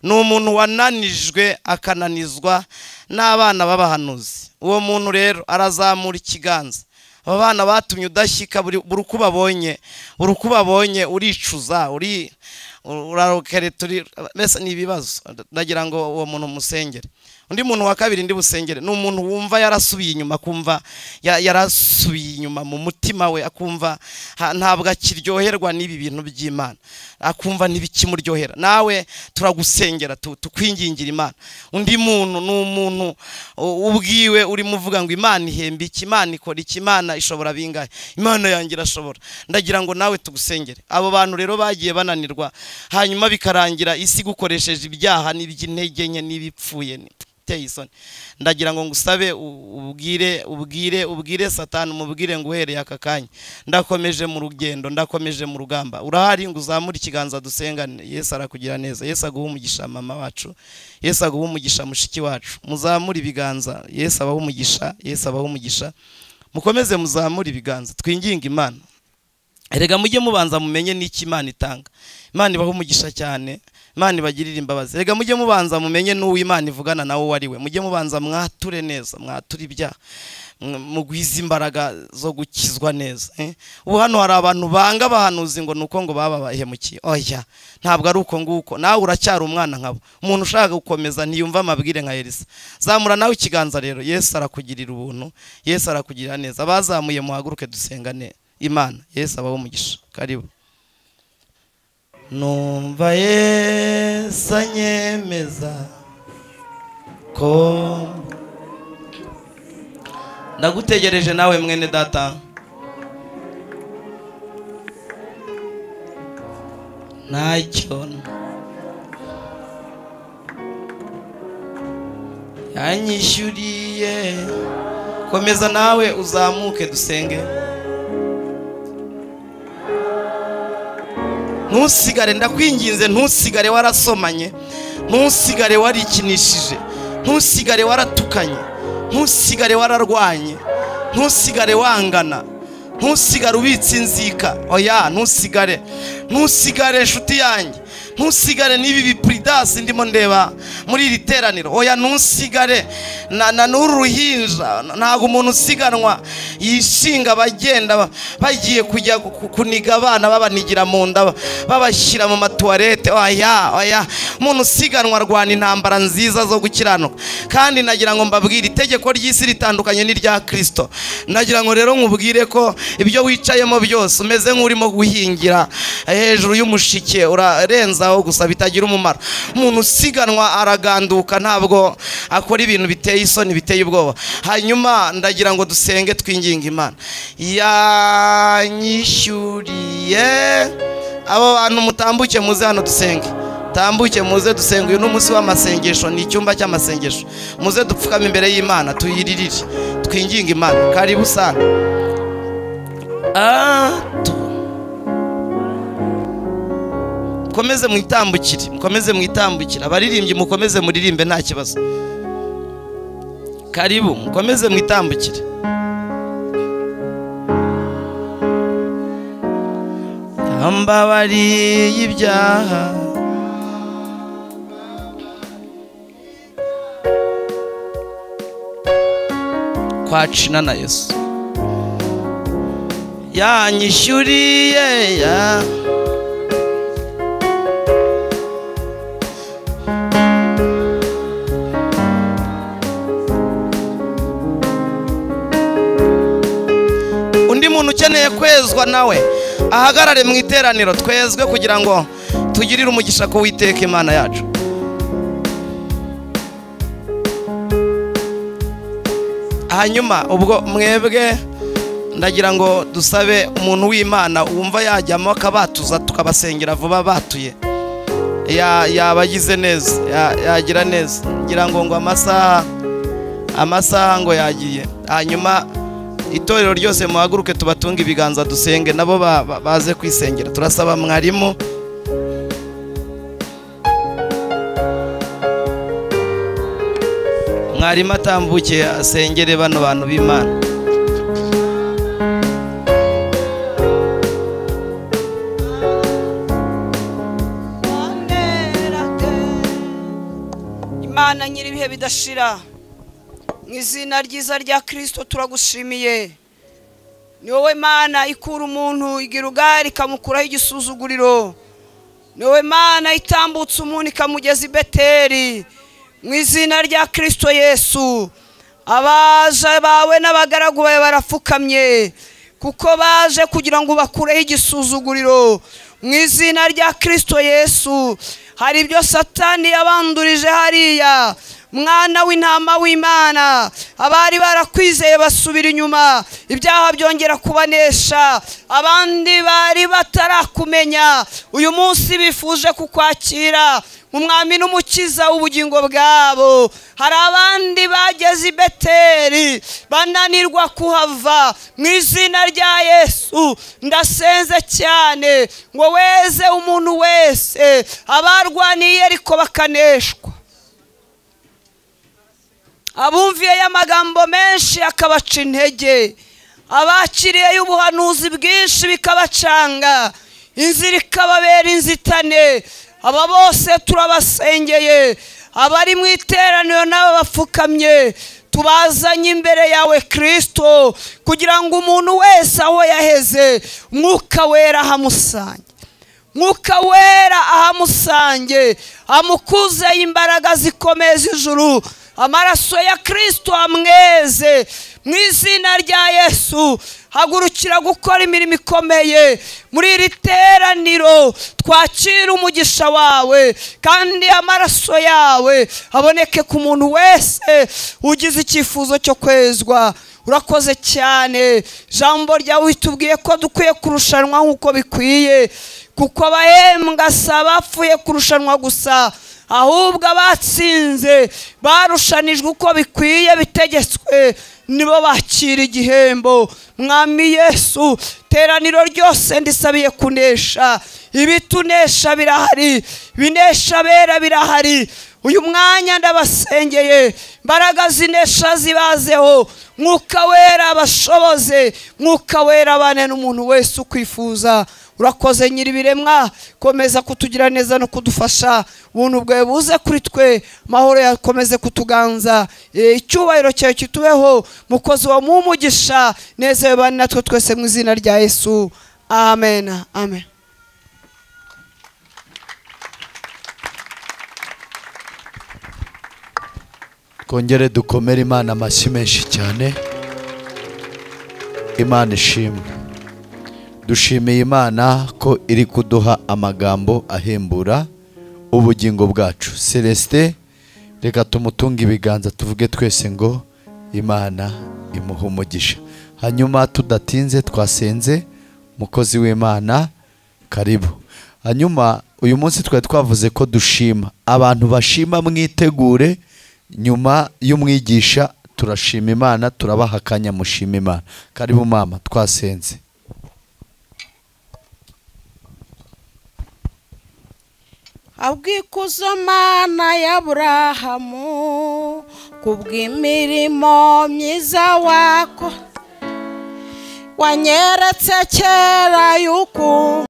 Ni umuntu wananijwe akananizwa n'abana b'abahanuzi. Uwo muntu rero arazamura ikiganza. Aba bana batumye udashyika, buri uko ubabonye, buri uko ubabonye uricuza, urarokeretura, mbese ni ibibazo. Ndagira ngo uwo muntu musengere. Undi muntu wa kabiri ndi busengere ni umuntu wumva yarasubiye inyuma, akumva yarasubiye inyuma mu mutima we, akumva ntabwo akiryoherwa n'ibi bintu by'Imana, akumva ntibikimuryohera. Nawe turagusengera, tukwingingira Imana. Undi muntu ni umuntu ubwiwe urimo uvuga ngo Imana ihemba iki, Imana ikora iki, Imana ishobora bingahe, Imana yanjye irashobora. Ndagira ngo nawe tugusengere. Abo bantu rero bagiye bananirwa, hanyuma bikarangira isi gukoresheje ibyaha n'iby'intege nke n'ibipfuye isoni. Ndagira ngo ngusabe ubwire ubwire ubwire Satani, umubwire ngo uhereye aka kanya ndakomeje mu rugendo, ndakomeje mu rugamba. Urahari ngo uzamure ikiganza dusengane. Yesu arakugira neza. Yesu aguhe umugisha mama wacu, Yesu aguhe umugisha mushiki wacu. Muzamure ibiganza, Yesu abahe umugisha, Yesu abahe umugisha. Mukomeze muzamure ibiganza, twinginge Imana. Erega mujye mubanza mumenye n'iki Imana itanga. Imana ibaho umugisha cyane, Imana ibagirira imbabazi. Erega mujye mubanza mumenye n'uwo Imana ivugana nawe uwo ari we. Mujye mubanza mwature neza, mwature ibyaha, mugwize imbaraga zo gukizwa neza. Ubu hano hari abantu banga abahanuzi ngo nuko ngo baba bahemukiye. Oya, ntabwo ari uko nguko. Nawe uracyari umwana nkabo. Umuntu ushaka gukomeza ntiyumva amabwire nka Elisa. Zamura nawe ikiganza rero. Yesu arakugirira ubuntu, Yesu arakugirira neza. Abazamuye muhaguruke dusengane Imana. Yesu abaho umugisha. Karibu. Numva Yesu anyemeza ko ndagutegereje nawe mwene data. Ntacyo yanyishyuriye. Komeza nawe uzamuke dusenge. Ntusigare, ndakwinginze, ntusigare warasomanye, ntusigare warikinishije, ntusigare waratukanye, ntusigare wararwanye, ntusigare wangana, ntusigare ubitse inzika. Oya, ntusigare, ntusigare inshuti yanjye, ntusigare n'ibi bipridasi ndimo ndeba muri iri teraniro. Oya, ntusigare na n'uru ruhinja. Ntabwo umuntu usiganwa yishinga abagenda bagiye kujya kuniga abana babanigira mu nda babashyira mu matuwarete. Oya, oya, umuntu usiganwa arwana intambara nziza zo gukiranuka. Kandi nagira ngo mbabwire itegeko ry'isi ritandukanye n'irya Kristo. Nagira ngo rero nkubwire ko ibyo wicayemo byose umeze nk'urimo guhingira hejuru y'umushike, urarenzaho gusa bitagira umumaro. Umuntu usiganwa araganduka, ntabwo akora ibintu biteye isoni, biteye ubwoba. Hanyuma ndagira ngo dusenge twinginga Imana. Yanyishyuriye. Abo bantu mutambuke muze hano dusenge. Tambuke muze dusenge. Uyu ni umunsi w'amasengesho, ni icyumba cy'amasengesho. Muze dupfukame imbere y'Imana, tuyiririre, twinginga Imana. Karibu sana. Mukomeze mwitambukire, mukomeze mwitambukire. Abaririmbyi mukomeze muririmbe nta kibazo. Karibu, mukomeze mwitambukire. Ambabariye ibyaha, kwacina na Yesu yanyishyuriye ya undi muntu ukeneye kwezwa nawe ahagarare mu iteraniro twezwe kugira ngo tugirire umugisha ku Uwiteka Imana yacu. Hanyuma ubwo mwebwe ndagira ngo dusabe umuntu w'Imana wumva yajyamo akabatuza tukabasengera vuba batuye, yabagize neza, yagira neza. Ngira ngo amasaha ngo yagiye. Hanyuma itorero ryose muhaguruke tubatunge ibiganza dusenge nabo baze kwisengera. Turasaba mwarimu atambuke asengere bano bantu b'Imana. Imana nyiribihe bidashira, mu izina ryiza rya Kristo turagushimiye. Ni wowe Mana ikura umuntu igirugari ikamukuraho igisuzuguriro. Ni wowe Mana itambutse umuntu ikamugeza i Beteli. Mu izina rya Kristo Yesu, abaja bawe n'abagaragu bawe barapfukamye kuko baje kugira ngo bakureho igisuzuguriro. Mu izina rya Kristo Yesu, hari ibyo Satani yabandurije hariya, mwana w'intama w'Imana, abari barakwizeye basubira inyuma, ibyaha byongera kubanesha. Abandi bari batarakumenya uyu munsi bifuje kukwakira umwami n'umukiza w'ubugingo bwabo. Hari abandi bageze i Beteli bananirwa kuhava. Mu izina rya Yesu ndasenze cyane ngo weze umuntu wese abarwaniye ariko bakaneshwa, abumviye amagambo menshi akabaca intege, Abakiriye ubuhanuzi bwinshi bikabacanga, inzira ikababera inzitane. Aba bose turabasengeye, abari mu iteraniro n'aba bapfukamye tubazanye imbere yawe Kristo, kugira ngo umuntu wese aho yaheze Mwuka Wera ahamusange, Mwuka Wera ahamusange, amukuze imbaraga zikomeye z'ijuru, amaraso ya Kristo amweze mu izina rya Yesu. Hagurukira gukora imirimo ikomeye muri iri teraniro, twakira umugisha wawe kandi amaraso yawe aboneke ku muntu wese ugize icyifuzo cyo kwezwa. Urakoze cyane, jambo ryawe itubwiye ko dukwiye kurushanwa nk'uko bikwiye, kuko abahembwa si abapfuye kurushanwa gusa, ahubwo abatsinze barushanijwe uko bikwiye bitegetswe nibo bakira igihembo. Mwami Yesu, teraniro ryose ndisabiye kunesha. Ibitunesha birahari, binesha bera birahari. Uyu mwanya ndabasengeye, imbaraga zinesha zibazeho, Mwuka Wera abashoboze, Mwuka Wera abane n'umuntu wese ukwifuza. Urakoze nyir'ibiremwa, komeza kutugira neza no kudufasha, ubuntu bwawe buze kuri twe, amahoro yakomeze kutuganza, icyubahiro cyawe kitubeho. Mukozi wa mumugisha neza bane natwe twese mu izina rya Yesu, amen, amen. Twongere dukomere Imana amashyi menshi cyane. Imana ishimwe. Dushimiye Imana ko iri kuduha amagambo ahembura ubugingo bwacu. Celestin, reka tumutunge ibiganza tuvuge twese ngo Imana imuhe umugisha. Hanyuma tudatinze twasenze, mukozi w'Imana karibu. Hanyuma uyu munsi twari twavuze ko dushima. Abantu bashima mwitegure, nyuma y'umwigisha turashima Imana, turabaha akanya mushima Imana. Karibu mama, twasenze. Abwikuzo Mana ya Aburahamu, kubw'imirimo myiza wako wanyeretse kera yuko